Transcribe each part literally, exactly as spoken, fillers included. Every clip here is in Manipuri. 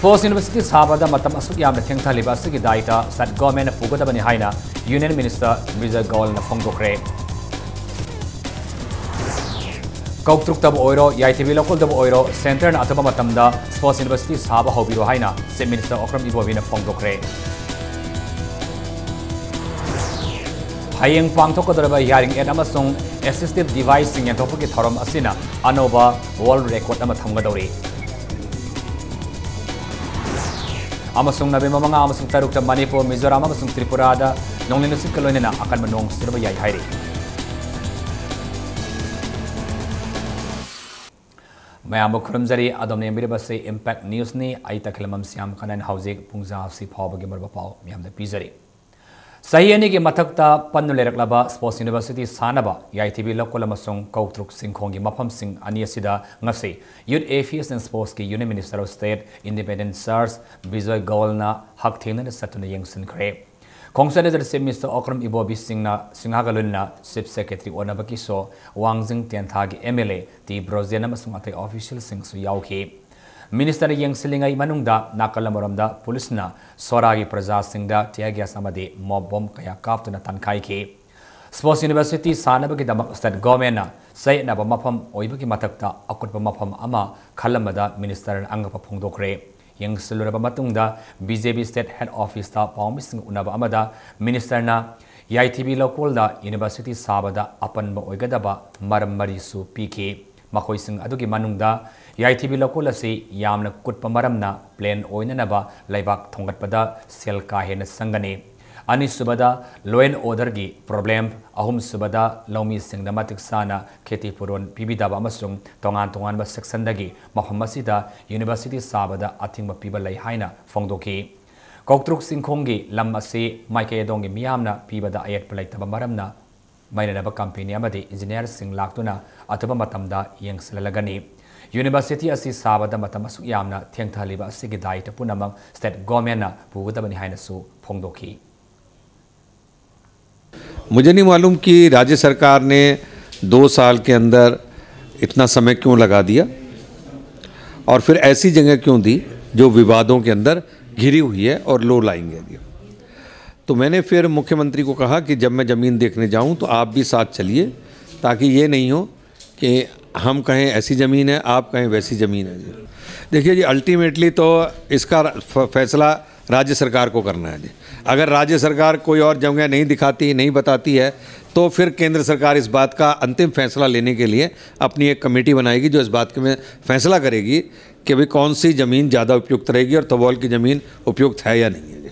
ꯁ꯭ꯄꯣꯔꯠꯁ ꯌꯨꯅꯤꯚꯔꯁꯤꯇꯤ ꯁꯥꯕꯗ ꯃꯇꯝ ꯑꯁꯨꯛ ꯌꯥꯝꯅ ꯊꯦꯡꯊꯍꯜꯂꯤꯕ ꯑꯁꯤꯒꯤ ꯗꯥꯏꯇ ꯁꯦꯟꯇ꯭ꯔꯦꯜ ꯒꯚꯔꯟꯃꯦꯟꯠꯅ ꯄꯨꯒꯗꯕꯅꯤ ꯍꯥꯏꯅ ꯌꯨꯅꯤꯌꯟ ꯃꯤꯅꯤꯁꯇꯔ ꯕꯤꯖꯣꯏ ꯒꯣꯌꯜꯅ ꯐꯣꯡꯗꯣꯛꯈ꯭ꯔꯦ꯫ ꯀꯧꯇ꯭ꯔꯨꯛꯇꯕꯨ ꯑꯣꯏꯔꯣ, ꯌꯥꯏꯊꯤꯕꯤ ꯂꯧꯀꯣꯜꯗꯕꯨ ꯑꯣꯏꯔꯣ, ꯁꯦꯟꯇꯔꯅ ꯑꯊꯨꯕ ꯃꯇꯝꯗ ꯁ꯭ꯄꯣꯔꯠꯁ ꯌꯨꯅꯤꯚꯔꯁꯤꯇꯤ ꯁꯥꯕ ꯍꯧꯕꯤꯔꯣ ꯍꯥꯏꯅ ꯆꯤꯐ ꯃꯤꯅꯤꯁꯇꯔ ꯑꯣꯀ꯭ꯔꯝ ꯏꯕꯣꯕꯤꯅ ꯐꯣꯡꯗꯣꯛꯈ꯭ꯔꯦ꯫ ꯍꯌꯦꯡ ꯄꯥꯡꯊꯣꯛꯀꯗꯧꯔꯤꯕ ꯍꯤꯌꯥꯔꯤꯡ ꯑꯦꯗ ꯑꯃꯁꯨꯡ ꯑꯦꯁꯤꯁꯇꯤꯚ ꯗꯤꯚꯥꯏꯁꯁꯤꯡ ꯌꯦꯟꯊꯣꯛꯄꯒꯤ ꯊꯧꯔꯝ ꯑꯁꯤꯅ ꯑꯅꯧꯕ ꯋꯥꯔꯜꯗ ꯔꯦꯀꯣꯔꯗ ꯑꯃ ꯊꯝꯒꯗꯧꯔꯤ꯫ ꯑꯃꯁꯨꯡ ꯅꯕꯦꯝꯕꯔ ꯃꯉꯥ ꯑꯃꯁꯨꯡ ꯇꯔꯨꯛꯇ ꯃꯅꯤꯄꯨꯔ, ꯃꯤꯖꯣꯔꯥꯝ ꯑꯃꯁꯨꯡ ꯇ꯭ꯔꯤꯄꯨꯔꯥꯗ ꯅꯣꯡꯂꯩ ꯅꯨꯡꯁꯤꯠꯀ ꯂꯣꯏꯅꯅ ꯑꯀꯟꯕ ꯅꯣꯡ ꯆꯨꯔꯕ ꯌꯥꯏ ꯍꯥꯏꯔꯤ꯫ ꯃꯌꯥꯝꯕꯨ ꯈꯨꯔꯨꯝꯖꯔꯤ꯫ ꯑꯗꯣꯝꯅ ꯌꯦꯡꯕꯤꯔꯤꯕꯁꯤ ꯏꯝꯄꯦꯛ ꯅ꯭ꯌꯨꯁꯅꯤ꯫ ꯑꯩ ꯇꯈꯦꯂꯝꯕꯝ ꯁ꯭ꯌꯥꯝ ꯀꯅꯟ꯫ ꯍꯧꯖꯤꯛ ꯄꯨꯡꯖꯥ ꯑꯁꯤ ꯐꯥꯎꯕꯒꯤ ꯃꯔꯨꯑꯣꯏꯕ ꯄꯥꯎ ꯃꯌꯥꯝꯗ ꯄꯤꯖꯔꯤ꯫ ꯆꯍꯤ ꯑꯅꯤꯒꯤ ꯃꯊꯛꯇ ꯄꯟꯗꯨꯅ ꯂꯩꯔꯛꯂꯕ ꯁ꯭ꯄꯣꯔꯠꯁ ꯌꯨꯅꯤꯚꯔꯁꯤꯇꯤ ꯁꯥꯅꯕ ꯌꯥꯏꯊꯤꯕꯤ ꯂꯧꯀꯣꯜ ꯑꯃꯁꯨꯡ ꯀꯧꯇ꯭ꯔꯨꯛ ꯆꯤꯡꯈꯣꯡꯒꯤ ꯃꯐꯝꯁꯤꯡ ꯑꯅꯤ ꯑꯁꯤꯗ ꯉꯁꯤ ꯌꯨꯠ ꯑꯦꯐꯤꯌꯔꯁ ꯑꯦꯟ ꯁ꯭ꯄꯣꯔꯠꯁꯀꯤ union minister of state, independent charge Bijoy ꯒꯣꯌꯜꯅ ꯍꯛꯊꯦꯡꯅꯅ ꯆꯠꯇꯨꯅ ꯌꯦꯡꯁꯤꯟꯈ꯭ꯔꯦ꯫ ꯈꯣꯡꯆꯠ ꯑꯗꯨꯗ ꯆꯤꯐ ꯃꯤꯅꯤꯁꯇꯔ ꯑꯣꯀ꯭ꯔꯝ ꯏꯕꯣꯕꯤ ꯁꯤꯡꯅ ꯁꯤꯡꯍꯒ ꯂꯣꯏꯅꯅ ꯆꯤꯐ ꯁꯦꯀ꯭ꯔꯦꯇꯔꯤ ꯑꯣꯟꯅꯕ ꯀꯤꯁꯣ ꯋꯥꯡꯖꯤꯡ ꯇꯦꯟꯊꯥꯒꯤ M L A T Brojen ꯑꯃꯁꯨꯡ ꯑꯇꯩ ꯑꯣꯐꯤꯁꯤꯌꯦꯜꯁꯤꯡꯁꯨ ꯌꯥꯎꯈꯤ꯫ ꯃꯤꯅꯤꯁꯇꯔꯅ ꯌꯦꯡꯁꯤꯜꯂꯤꯉꯩ ꯃꯅꯨꯡꯗ ꯅꯥꯀꯜ ꯑꯃꯔꯣꯝꯗ ꯄꯨꯂꯤꯁꯅ ꯁꯣꯔꯥꯒꯤ ꯄ꯭ꯔꯖꯥꯁꯤꯡꯗ ꯇꯤꯌꯔ ꯒ꯭ꯌꯥꯁ ꯑꯃꯗꯤ ꯃꯣꯞ ꯕꯣꯝ ꯀꯌꯥ ꯀꯥꯞꯇꯨꯅ ꯇꯥꯟꯈꯥꯏꯈꯤ꯫ ꯁ꯭ꯄꯣꯔꯠꯁ ꯌꯨꯅꯤꯚꯔꯁꯤꯇꯤ ꯁꯥꯅꯕꯒꯤꯗꯃꯛ ꯁ꯭ꯇꯦꯠ ꯒꯣꯚꯔꯟꯃꯦꯟꯠꯅ ꯆꯌꯦꯠꯅꯕ ꯃꯐꯝ ꯑꯣꯏꯕꯒꯤ ꯃꯊꯛꯇ ꯑꯀꯨꯠꯄ ꯃꯐꯝ ꯑꯃ ꯈꯜꯂꯝꯕꯗ ꯃꯤꯅꯤꯁꯇꯔꯅ ꯑꯉꯛꯄ ꯐꯣꯡꯗꯣꯛꯈ꯭ꯔꯦ꯫ ꯌꯦꯡꯁꯤꯜꯂꯨꯔꯕ ꯃꯇꯨꯡꯗ ꯕꯤ ꯖꯦ ꯄꯤ ꯁ꯭ꯇꯦꯠ ꯍꯦꯗ ꯑꯣꯐꯤꯁꯇ ꯄꯥꯎꯃꯤꯁꯤꯡ ꯎꯅꯕ ꯑꯃꯗ ꯃꯤꯅꯤꯁꯇꯔꯅ ꯌꯥꯏꯊꯤꯕꯤ ꯂꯧꯀꯣꯜꯗ ꯌꯨꯅꯤꯚꯔꯁꯤꯇꯤ ꯁꯥꯕꯗ ꯑꯄꯟꯕ ꯑꯣꯏꯒꯗꯕ ꯃꯔꯝ ꯃꯔꯤꯁꯨ ꯄꯤꯈꯤ꯫ ꯃꯈꯣꯏꯁꯤꯡ ꯑꯗꯨꯒꯤ ꯃꯅꯨꯡꯗ ꯌꯥꯏꯊꯤꯕꯤ ꯂꯧꯀꯣꯜ ꯑꯁꯤ ꯌꯥꯝꯅ ꯀꯨꯠꯄ ꯃꯔꯝꯅ ꯄ꯭ꯂꯦꯟ ꯑꯣꯏꯅꯅꯕ ꯂꯩꯕꯥꯛ ꯊꯣꯡꯒꯠꯄꯗ ꯁꯦꯜ ꯀꯥ ꯍꯦꯟꯅ ꯆꯪꯒꯅꯤ꯫ ꯑꯅꯤꯁꯨꯕꯗ, law and order ꯒꯤ problem꯫ ꯑꯍꯨꯝꯁꯨꯕꯗ, ꯂꯧꯃꯤꯁꯤꯡꯗ ꯃꯇꯤꯛ ꯆꯥꯅ ꯈꯦꯇꯤ ꯄꯨꯔꯣꯟ ꯄꯤꯕꯤꯗꯕ ꯑꯃꯁꯨꯡ ꯇꯣꯉꯥꯟ ꯇꯣꯉꯥꯟꯕ section ꯗꯒꯤ ꯃꯐꯝ ꯑꯁꯤꯗ ꯌꯨꯅꯤꯚꯔꯁꯤꯇꯤ ꯁꯥꯕꯗ ꯑꯊꯤꯡꯕ ꯄꯤꯕ ꯂꯩ ꯍꯥꯏꯅ ꯐꯣꯡꯗꯣꯛꯈꯤ꯫ ꯀꯧꯇ꯭ꯔꯨꯛ ꯆꯤꯡꯈꯣꯡꯒꯤ ꯂꯝ ꯑꯁꯤ ꯃꯥꯏꯀꯩ ꯑꯗꯣꯝꯒꯤ ꯃꯤꯌꯥꯝꯅ ꯄꯤꯕꯗ ꯑꯌꯦꯠꯄ ꯂꯩꯇꯕ ꯃꯔꯝꯅ ꯃꯩꯅꯅꯕ ꯀꯝꯄꯦꯅꯤ ꯑꯃꯗꯤ ꯏꯟꯖꯤꯅꯤꯌꯔꯁꯤꯡ ꯂꯥꯛꯇꯨꯅ ꯑꯊꯨꯕ ꯃꯇꯝꯗ ꯌꯦꯡꯁꯤꯜꯍꯜꯂꯒꯅꯤ꯫ ꯌꯨꯅꯤꯚꯔꯁꯤꯇꯤ ꯑꯁꯤ ꯁꯥꯕꯗ ꯃꯇꯝ ꯑꯁꯨꯛ ꯌꯥꯝꯅ ꯊꯦꯡꯊꯍꯜꯂꯤꯕ ꯑꯁꯤꯒꯤ ꯗꯥꯌꯤꯠꯇ ꯄꯨꯝꯅꯃꯛ ꯁ꯭ꯇꯦꯠ ꯒꯣꯚꯔꯟꯃꯦꯟꯠꯅ ꯄꯨꯒꯗꯕꯅꯤ ꯍꯥꯏꯅꯁꯨ ꯐꯣꯡꯗꯣꯛꯈꯤ꯫ मुझे नहीं मालूम कि राज्य सरकार ने दो साल के अंदर इतना समय क्यों लगा दिया और फिर ऐसी जगह क्यों दी जो विवादों के अंदर घिरी हुई है और लो लाइंग है। तो मैंने फिर मुख्यमंत्री को कहा कि जब मैं ज़मीन देखने जाऊं तो आप भी साथ चलिए, ताकि ये नहीं हो कि हम कहें ऐसी ज़मीन है, आप कहें वैसी ज़मीन है जी। देखिए जी, अल्टीमेटली तो इसका फ- फैसला राज्य सरकार को करना है जी। अगर राज्य सरकार कोई और जगह नहीं दिखाती, नहीं बताती है, तो फिर केंद्र सरकार इस बात का अंतिम फैसला लेने के लिए अपनी एक कमेटी बनाएगी, जो इस बात के में फैसला करेगी कि भाई कौन सी ज़मीन ज़्यादा उपयुक्त रहेगी और थबौल की ज़मीन उपयुक्त है या नहीं है जी।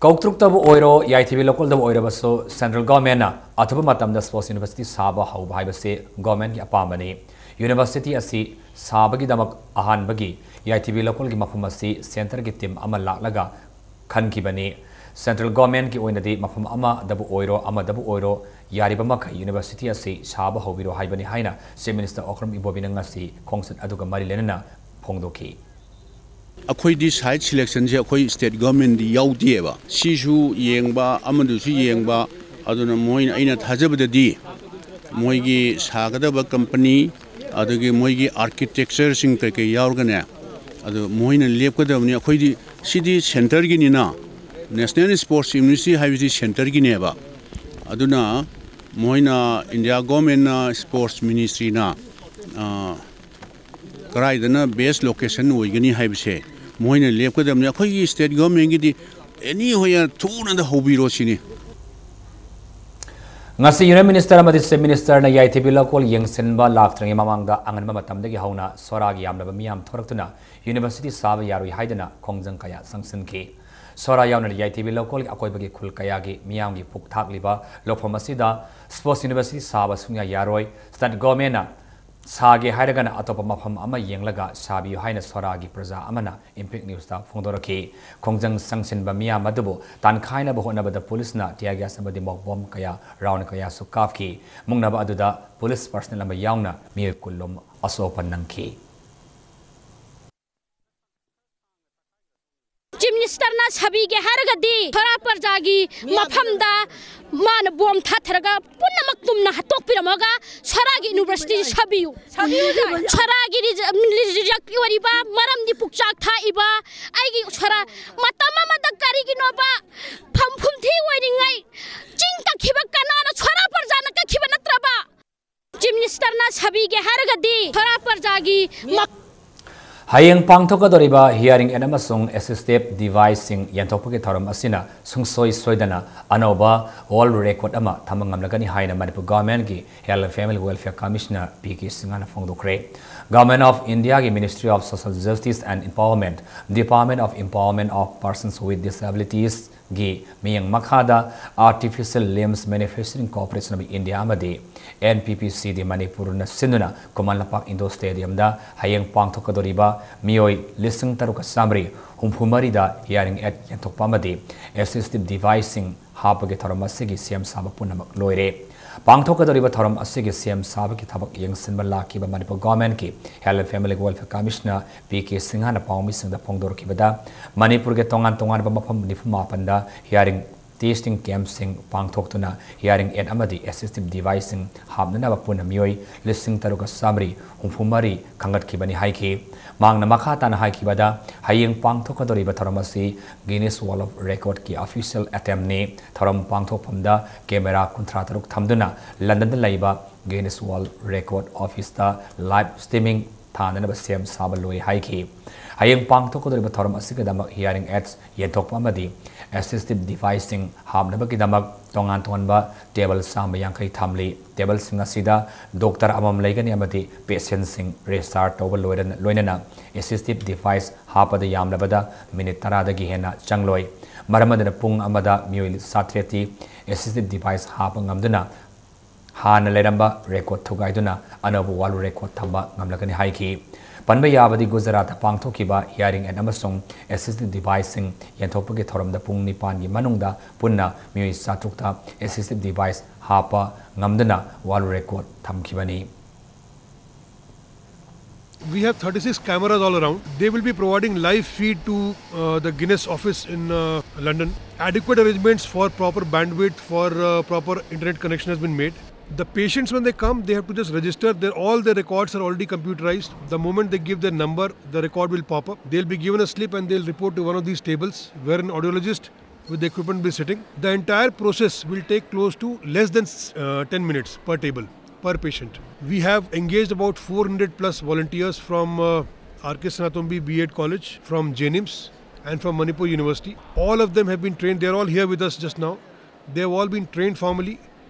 ꯀꯧꯇ꯭ꯔꯨꯛꯇꯕꯨ ꯑꯣꯏꯔꯣ, ꯌꯥꯏꯊꯤꯕꯤ ꯂꯧꯀꯣꯜꯗꯕꯨ ꯑꯣꯏꯔꯕꯁꯨ, central governmentꯅ ꯑꯇꯣꯞꯄ ꯃꯇꯝꯗ sports university ꯁꯥꯕ ꯍꯧꯕ ꯍꯥꯏꯕꯁꯤ governmentꯀꯤ ꯑꯄꯥꯝꯕꯅꯤ꯫ University ꯑꯁꯤ ꯁꯥꯕꯒꯤꯗꯃꯛ ꯑꯍꯥꯟꯕꯒꯤ ꯌꯥꯏꯊꯤꯕꯤ ꯂꯧꯀꯣꯜꯒꯤ ꯃꯐꯝ ꯑꯁꯤ centreꯒꯤ team ꯑꯃ ꯂꯥꯛꯂꯒ ꯈꯟꯈꯤꯕꯅꯤ꯫ Central governmentꯀꯤ ꯑꯣꯏꯅꯗꯤ ꯃꯐꯝ ꯑꯃꯗꯕꯨ ꯑꯣꯏꯔꯣ, ꯑꯃꯗꯕꯨ ꯑꯣꯏꯔꯣ, ꯌꯥꯔꯤꯕ ꯃꯈꯩ university ꯑꯁꯤ ꯁꯥꯕ ꯍꯧꯕꯤꯔꯣ ꯍꯥꯏꯕꯅꯤ ꯍꯥꯏꯅ Chief Minister ꯑꯣꯀ꯭ꯔꯝ ꯏꯕꯣꯕꯤꯅ ꯉꯁꯤ ꯈꯣꯡꯆꯠ ꯑꯗꯨꯒ ꯃꯔꯤ ꯂꯩꯅꯅ ꯐꯣꯡꯗꯣꯛꯈꯤ꯫ ꯑꯩꯈꯣꯏꯗꯤ site selectionꯁꯦ ꯑꯩꯈꯣꯏ state governmentꯗꯤ ꯌꯥꯎꯗꯦꯕ꯫ ꯁꯤꯁꯨ ꯌꯦꯡꯕ, ꯑꯃꯗꯨꯁꯨ ꯌꯦꯡꯕ, ꯑꯗꯨꯅ ꯃꯣꯏꯅ, ꯑꯩꯅ ꯊꯥꯖꯕꯗꯗꯤ ꯃꯣꯏꯒꯤ ꯁꯥꯒꯗꯕ company, ꯑꯗꯒꯤ ꯃꯣꯏꯒꯤ architectureꯁꯤꯡ ꯀꯩꯀꯩ ꯌꯥꯎꯔꯒꯅꯦ, ꯑꯗꯨ ꯃꯣꯏꯅ ꯂꯦꯞꯀꯗꯕꯅꯤ꯫ ꯑꯩꯈꯣꯏꯗꯤ ꯁꯤꯗꯤ centreꯒꯤꯅꯤꯅ, National Sports University ꯍꯥꯏꯕꯁꯤ centreꯒꯤꯅꯦꯕ꯫ ꯑꯗꯨꯅ ꯃꯣꯏꯅ, India governmentꯅ, sports ministryꯅ, ꯑ, ꯀꯗꯥꯏꯗꯅ best location ꯑꯣꯏꯒꯅꯤ ꯍꯥꯏꯕꯁꯦ ꯃꯣꯏꯅ ꯂꯦꯞꯀꯗꯕꯅꯤ꯫ ꯑꯩꯈꯣꯏꯒꯤ state governmentꯒꯤꯗꯤ anywhere ꯊꯨꯅꯗ ꯍꯧꯕꯤꯔꯣ ꯁꯤꯅꯤ꯫ ꯉꯁꯤ Union Minister ꯑꯃꯗꯤ Chief Ministerꯅ ꯌꯥꯏꯊꯤꯕꯤ ꯂꯧꯀꯣꯜ ꯌꯦꯡꯁꯤꯟꯕ ꯂꯥꯛꯇ꯭ꯔꯤꯉꯩ ꯃꯃꯥꯡꯗ ꯑꯉꯟꯕ ꯃꯇꯝꯗꯒꯤ ꯍꯧꯅ ꯁꯣꯔꯥꯒꯤ ꯌꯥꯝꯂꯕ ꯃꯤꯌꯥꯝ ꯊꯣꯔꯛꯇꯨꯅ university ꯁꯥꯕ ꯌꯥꯔꯣꯏ ꯍꯥꯏꯗꯨꯅ ꯈꯣꯡꯖꯪ ꯀꯌꯥ ꯆꯪꯁꯤꯟꯈꯤ꯫ ꯁꯣꯔꯥ ꯌꯥꯎꯅ ꯌꯥꯏꯊꯤꯕꯤ ꯂꯧꯀꯣꯜꯒꯤ ꯑꯀꯣꯏꯕꯒꯤ ꯈꯨꯜ ꯀꯌꯥꯒꯤ ꯃꯤꯌꯥꯝꯒꯤ ꯄꯨꯛ ꯊꯥꯛꯂꯤꯕ ꯂꯧꯐꯝ ꯑꯁꯤꯗ sports university ꯁꯥꯕ ꯁꯨꯡꯌꯥ ꯌꯥꯔꯣꯏ, state governmentꯅ ꯁꯥꯒꯦ ꯍꯥꯏꯔꯒꯅ ꯑꯇꯣꯞꯄ ꯃꯐꯝ ꯑꯃ ꯌꯦꯡꯂꯒ ꯁꯥꯕꯤꯌꯨ ꯍꯥꯏꯅ ꯁꯣꯔꯥꯒꯤ ꯄ꯭ꯔꯖꯥ ꯑꯃꯅ Impact Newsꯇ ꯐꯣꯡꯗꯣꯔꯛꯈꯤ꯫ ꯈꯣꯡꯖꯪ ꯆꯪꯁꯤꯟꯕ ꯃꯤꯌꯥꯝ ꯑꯗꯨꯕꯨ ꯇꯥꯟꯈꯥꯏꯅꯕ ꯍꯣꯠꯅꯕꯗ ꯄꯨꯂꯤꯁꯅ tear gas ꯑꯃꯗꯤ ꯃꯣꯛ ꯕꯣꯝ ꯀꯌꯥ, round ꯀꯌꯥꯁꯨ ꯀꯥꯞꯈꯤ꯫ ꯃꯨꯛꯅꯕ ꯑꯗꯨꯗ ꯄꯨꯂꯤꯁ personnel ꯑꯃ ꯌꯥꯎꯅ ꯃꯤꯑꯣꯏ ꯀꯨꯟꯂꯣꯝ ꯑꯁꯣꯛ ꯑꯄꯟ ꯅꯪꯈꯤ꯫ Chief Ministerꯅ ꯁꯥꯕꯤꯒꯦ ꯍꯥꯏꯔꯒꯗꯤ ꯁꯣꯔꯥ ꯄ꯭ꯔꯖꯥꯒꯤ ꯃꯐꯝꯗ ꯃꯥꯅ ꯕꯣꯝ ꯊꯥꯊꯔꯒ ꯄꯨꯝꯅꯃꯛ ꯇꯨꯝꯅ ꯍꯥꯠꯇꯣꯛꯄꯤꯔꯝꯃꯒ ꯁꯣꯔꯥ ꯌꯨꯅꯤꯚꯔꯁꯤꯇꯤ ꯁꯥꯕꯤꯌꯨ꯫ ꯁꯣꯔꯥꯒꯤ ꯔꯤꯖ-, ꯔꯤꯖ-, ꯑꯣꯏꯔꯤꯕ ꯃꯔꯝꯗꯤ ꯄꯨꯛꯆꯥꯛ ꯊꯥꯛꯏꯕ ꯑꯩꯒꯤ ꯁꯣꯔꯥ ꯃꯇꯝ ꯑꯃꯗ ꯀꯔꯤꯒꯤꯅꯣꯕ ꯐꯝꯐꯝ ꯊꯤ ꯑꯣꯏꯔꯤꯉꯩ ꯆꯤꯡ ꯀꯛꯈꯤꯕ ꯀꯅꯥꯅ ꯁꯣꯔꯥ ꯄ꯭ꯔꯖꯥꯅ ꯀꯛꯈꯤꯕ ꯅꯠꯇ꯭ꯔꯕ? ꯆꯤꯐ ꯃꯤꯅꯤꯁꯇꯔꯅ ꯁꯥꯕꯤꯒꯦ ꯍꯥꯏꯔꯒꯗꯤ ꯁꯣꯔꯥ ꯄ꯭ꯔꯖꯥꯒꯤ ꯃꯛ-, ꯍꯌꯦꯡ ꯄꯥꯡꯊꯣꯛꯀꯗꯧꯔꯤꯕ hearing aid ꯑꯃꯁꯨꯡ assistive deviceꯁꯤꯡ ꯌꯦꯟꯊꯣꯛꯄꯒꯤ ꯊꯧꯔꯝ ꯑꯁꯤꯅ ꯁꯨꯡꯁꯣꯏ ꯁꯣꯏꯗꯅ ꯑꯅꯧꯕ world record ꯑꯃ ꯊꯝꯕ ꯉꯝꯂꯒꯅꯤ ꯍꯥꯏꯅ Manipur ꯒꯚꯔꯟꯃꯦꯟꯠꯀꯤ Health and Family Welfare Commissioner P K ꯁꯤꯡꯍꯅ ꯐꯣꯡꯗꯣꯛꯈ꯭ꯔꯦ꯫ Government of Indiaꯒꯤ Ministry of Social Justice and Empowerment, Department of Empowerment of Persons with Disabilitiesꯒꯤ ꯃꯤꯠꯌꯦꯡ ꯃꯈꯥꯗ Artificial Limbs Manufacturing Corporation of India ꯑꯃꯗꯤ N P P C D ꯃꯅꯤꯄꯨꯔꯅ ꯁꯤꯟꯗꯨꯅ ꯈꯨꯃꯟ ꯂꯝꯄꯥꯛ indoor stadiumꯗ ꯍꯌꯦꯡ ꯄꯥꯡꯊꯣꯛꯀꯗꯧꯔꯤꯕ ꯃꯤꯑꯣꯏ ꯂꯤꯁꯤꯡ ꯇꯔꯨꯛꯀ ꯆꯥꯃꯔꯤ ꯍꯨꯝꯐꯨ ꯃꯔꯤꯗ hearing aid ꯌꯦꯟꯊꯣꯛꯄ ꯑꯃꯗꯤ assistive deviceꯁꯤꯡ ꯍꯥꯞꯄꯒꯤ ꯊꯧꯔꯝ ꯑꯁꯤꯒꯤ ꯁꯦꯝ ꯁꯥꯕ ꯄꯨꯝꯅꯃꯛ ꯂꯣꯏꯔꯦ꯫ ꯄꯥꯡꯊꯣꯛꯀꯗꯧꯔꯤꯕ ꯊꯧꯔꯝ ꯑꯁꯤꯒꯤ ꯁꯦꯝ ꯁꯥꯕꯒꯤ ꯊꯕꯛ ꯌꯦꯡꯁꯤꯟꯕ ꯂꯥꯛꯈꯤꯕ Manipur ꯒꯚꯔꯟꯃꯦꯟꯠꯀꯤ Health and Family Welfare Commissioner P K ꯁꯤꯡꯍꯅ ꯄꯥꯎꯃꯤꯁꯤꯡꯗ ꯐꯣꯡꯗꯣꯔꯛꯈꯤꯕꯗ, ꯃꯅꯤꯄꯨꯔꯒꯤ ꯇꯣꯉꯥꯟ ꯇꯣꯉꯥꯟꯕ ꯃꯐꯝ ꯅꯤꯐꯨ ꯃꯥꯄꯟꯗ hearing testing campꯁꯤꯡ ꯄꯥꯡꯊꯣꯛꯇꯨꯅ hearing aid ꯑꯃꯗꯤ assistive deviceꯁꯤꯡ ꯍꯥꯞꯅꯅꯕ ꯄꯨꯟꯅ ꯃꯤꯑꯣꯏ ꯂꯤꯁꯤꯡ ꯇꯔꯨꯛꯀ ꯆꯥꯃꯔꯤ ꯍꯨꯝꯐꯨ ꯃꯔꯤ ꯈꯟꯒꯠꯈꯤꯕꯅꯤ ꯍꯥꯏꯈꯤ꯫ ꯃꯍꯥꯛꯅ ꯃꯈꯥ ꯇꯥꯅ ꯍꯥꯏꯈꯤꯕꯗ, ꯍꯌꯦꯡ ꯄꯥꯡꯊꯣꯛꯀꯗꯧꯔꯤꯕ ꯊꯧꯔꯝ ꯑꯁꯤ Guinness World of Recordꯀꯤ official attemptꯅꯤ꯫ ꯊꯧꯔꯝ ꯄꯥꯡꯊꯣꯛꯐꯝꯗ camera ꯀꯨꯟꯊ꯭ꯔꯥ ꯇꯔꯨꯛ ꯊꯝꯗꯨꯅ ꯂꯟꯗꯟꯗ ꯂꯩꯕ Guinness World Record officeꯇ live streaming ꯊꯥꯅꯅꯕ ꯁꯦꯝ ꯁꯥꯕ ꯂꯣꯏ ꯍꯥꯏꯈꯤ꯫ ꯍꯌꯦꯡ ꯄꯥꯡꯊꯣꯛꯀꯗꯧꯔꯤꯕ ꯊꯧꯔꯝ ꯑꯁꯤꯒꯤꯗꯃꯛ hearing aids ꯌꯦꯟꯊꯣꯛꯄ ꯑꯃꯗꯤ assistive deviceꯁꯤꯡ ꯍꯥꯞꯅꯕꯒꯤꯗꯃꯛ ꯇꯣꯉꯥꯟ ꯇꯣꯉꯥꯟꯕ table ꯆꯥꯝꯃ ꯌꯥꯡꯈꯩ ꯊꯝꯂꯤ꯫ Tableꯁꯤꯡ ꯑꯁꯤꯗ doctor ꯑꯃꯃꯝ ꯂꯩꯒꯅꯤ ꯑꯃꯗꯤ patientꯁꯤꯡ register ꯇꯧꯕ ꯂꯣꯏꯔꯅ-, ꯂꯣꯏꯅꯅ assistive device ꯍꯥꯞꯄꯗ ꯌꯥꯝꯂꯕꯗ minute ꯇꯔꯥꯗꯒꯤ ꯍꯦꯟꯅ ꯆꯪꯂꯣꯏ꯫ ꯃꯔꯝ ꯑꯗꯨꯅ ꯄꯨꯡ ꯑꯃꯗ ꯃꯤꯑꯣꯏ ꯆꯥꯇ꯭ꯔꯦꯠꯇꯤ assistive device ꯍꯥꯞꯄ ꯉꯝꯗꯨꯅ ꯍꯥꯟꯅ ꯂꯩꯔꯝꯕ record ꯊꯨꯒꯥꯏꯗꯨꯅ ꯑꯅꯧꯕ world record ꯊꯝꯕ ꯉꯝꯂꯒꯅꯤ ꯍꯥꯏꯈꯤ꯫ ꯄꯟꯕ ꯌꯥꯕꯗꯤ ꯒꯨꯖꯔꯥꯠꯇ ꯄꯥꯡꯊꯣꯛꯈꯤꯕ hearing aid ꯑꯃꯁꯨꯡ assistive deviceꯁꯤꯡ ꯌꯦꯟꯊꯣꯛꯄꯒꯤ ꯊꯧꯔꯝꯗ ꯄꯨꯡ ꯅꯤꯄꯥꯟꯒꯤ ꯃꯅꯨꯡꯗ ꯄꯨꯟꯅ ꯃꯤꯑꯣꯏ ꯆꯥꯇ꯭ꯔꯨꯛꯇ assistive device ꯍꯥꯞꯄ ꯉꯝꯗꯨꯅ world record ꯊꯝꯈꯤꯕꯅꯤ꯫ We have thirty-six cameras all around. They will be providing live feed to, uh, the Guinness office in, uh, London. Adequate arrangements for proper bandwidth, for, uh, proper internet connection has been made. The patients, when they come, they have to just register. Their, all their records are already computerized. The moment they give their number, the record will pop up. They'll be given a slip and they'll report to one of these tables where an audiologist with the equipment will be sitting. The entire process will take close to less than uh, ten minutes per table, per patient. We have engaged about four hundred plus volunteers from uh, R K Sinnathamby B Ed College, from JNIMS, and from Manipur University. All of them have been trained. They're all here with us just now. They've all been trained formally,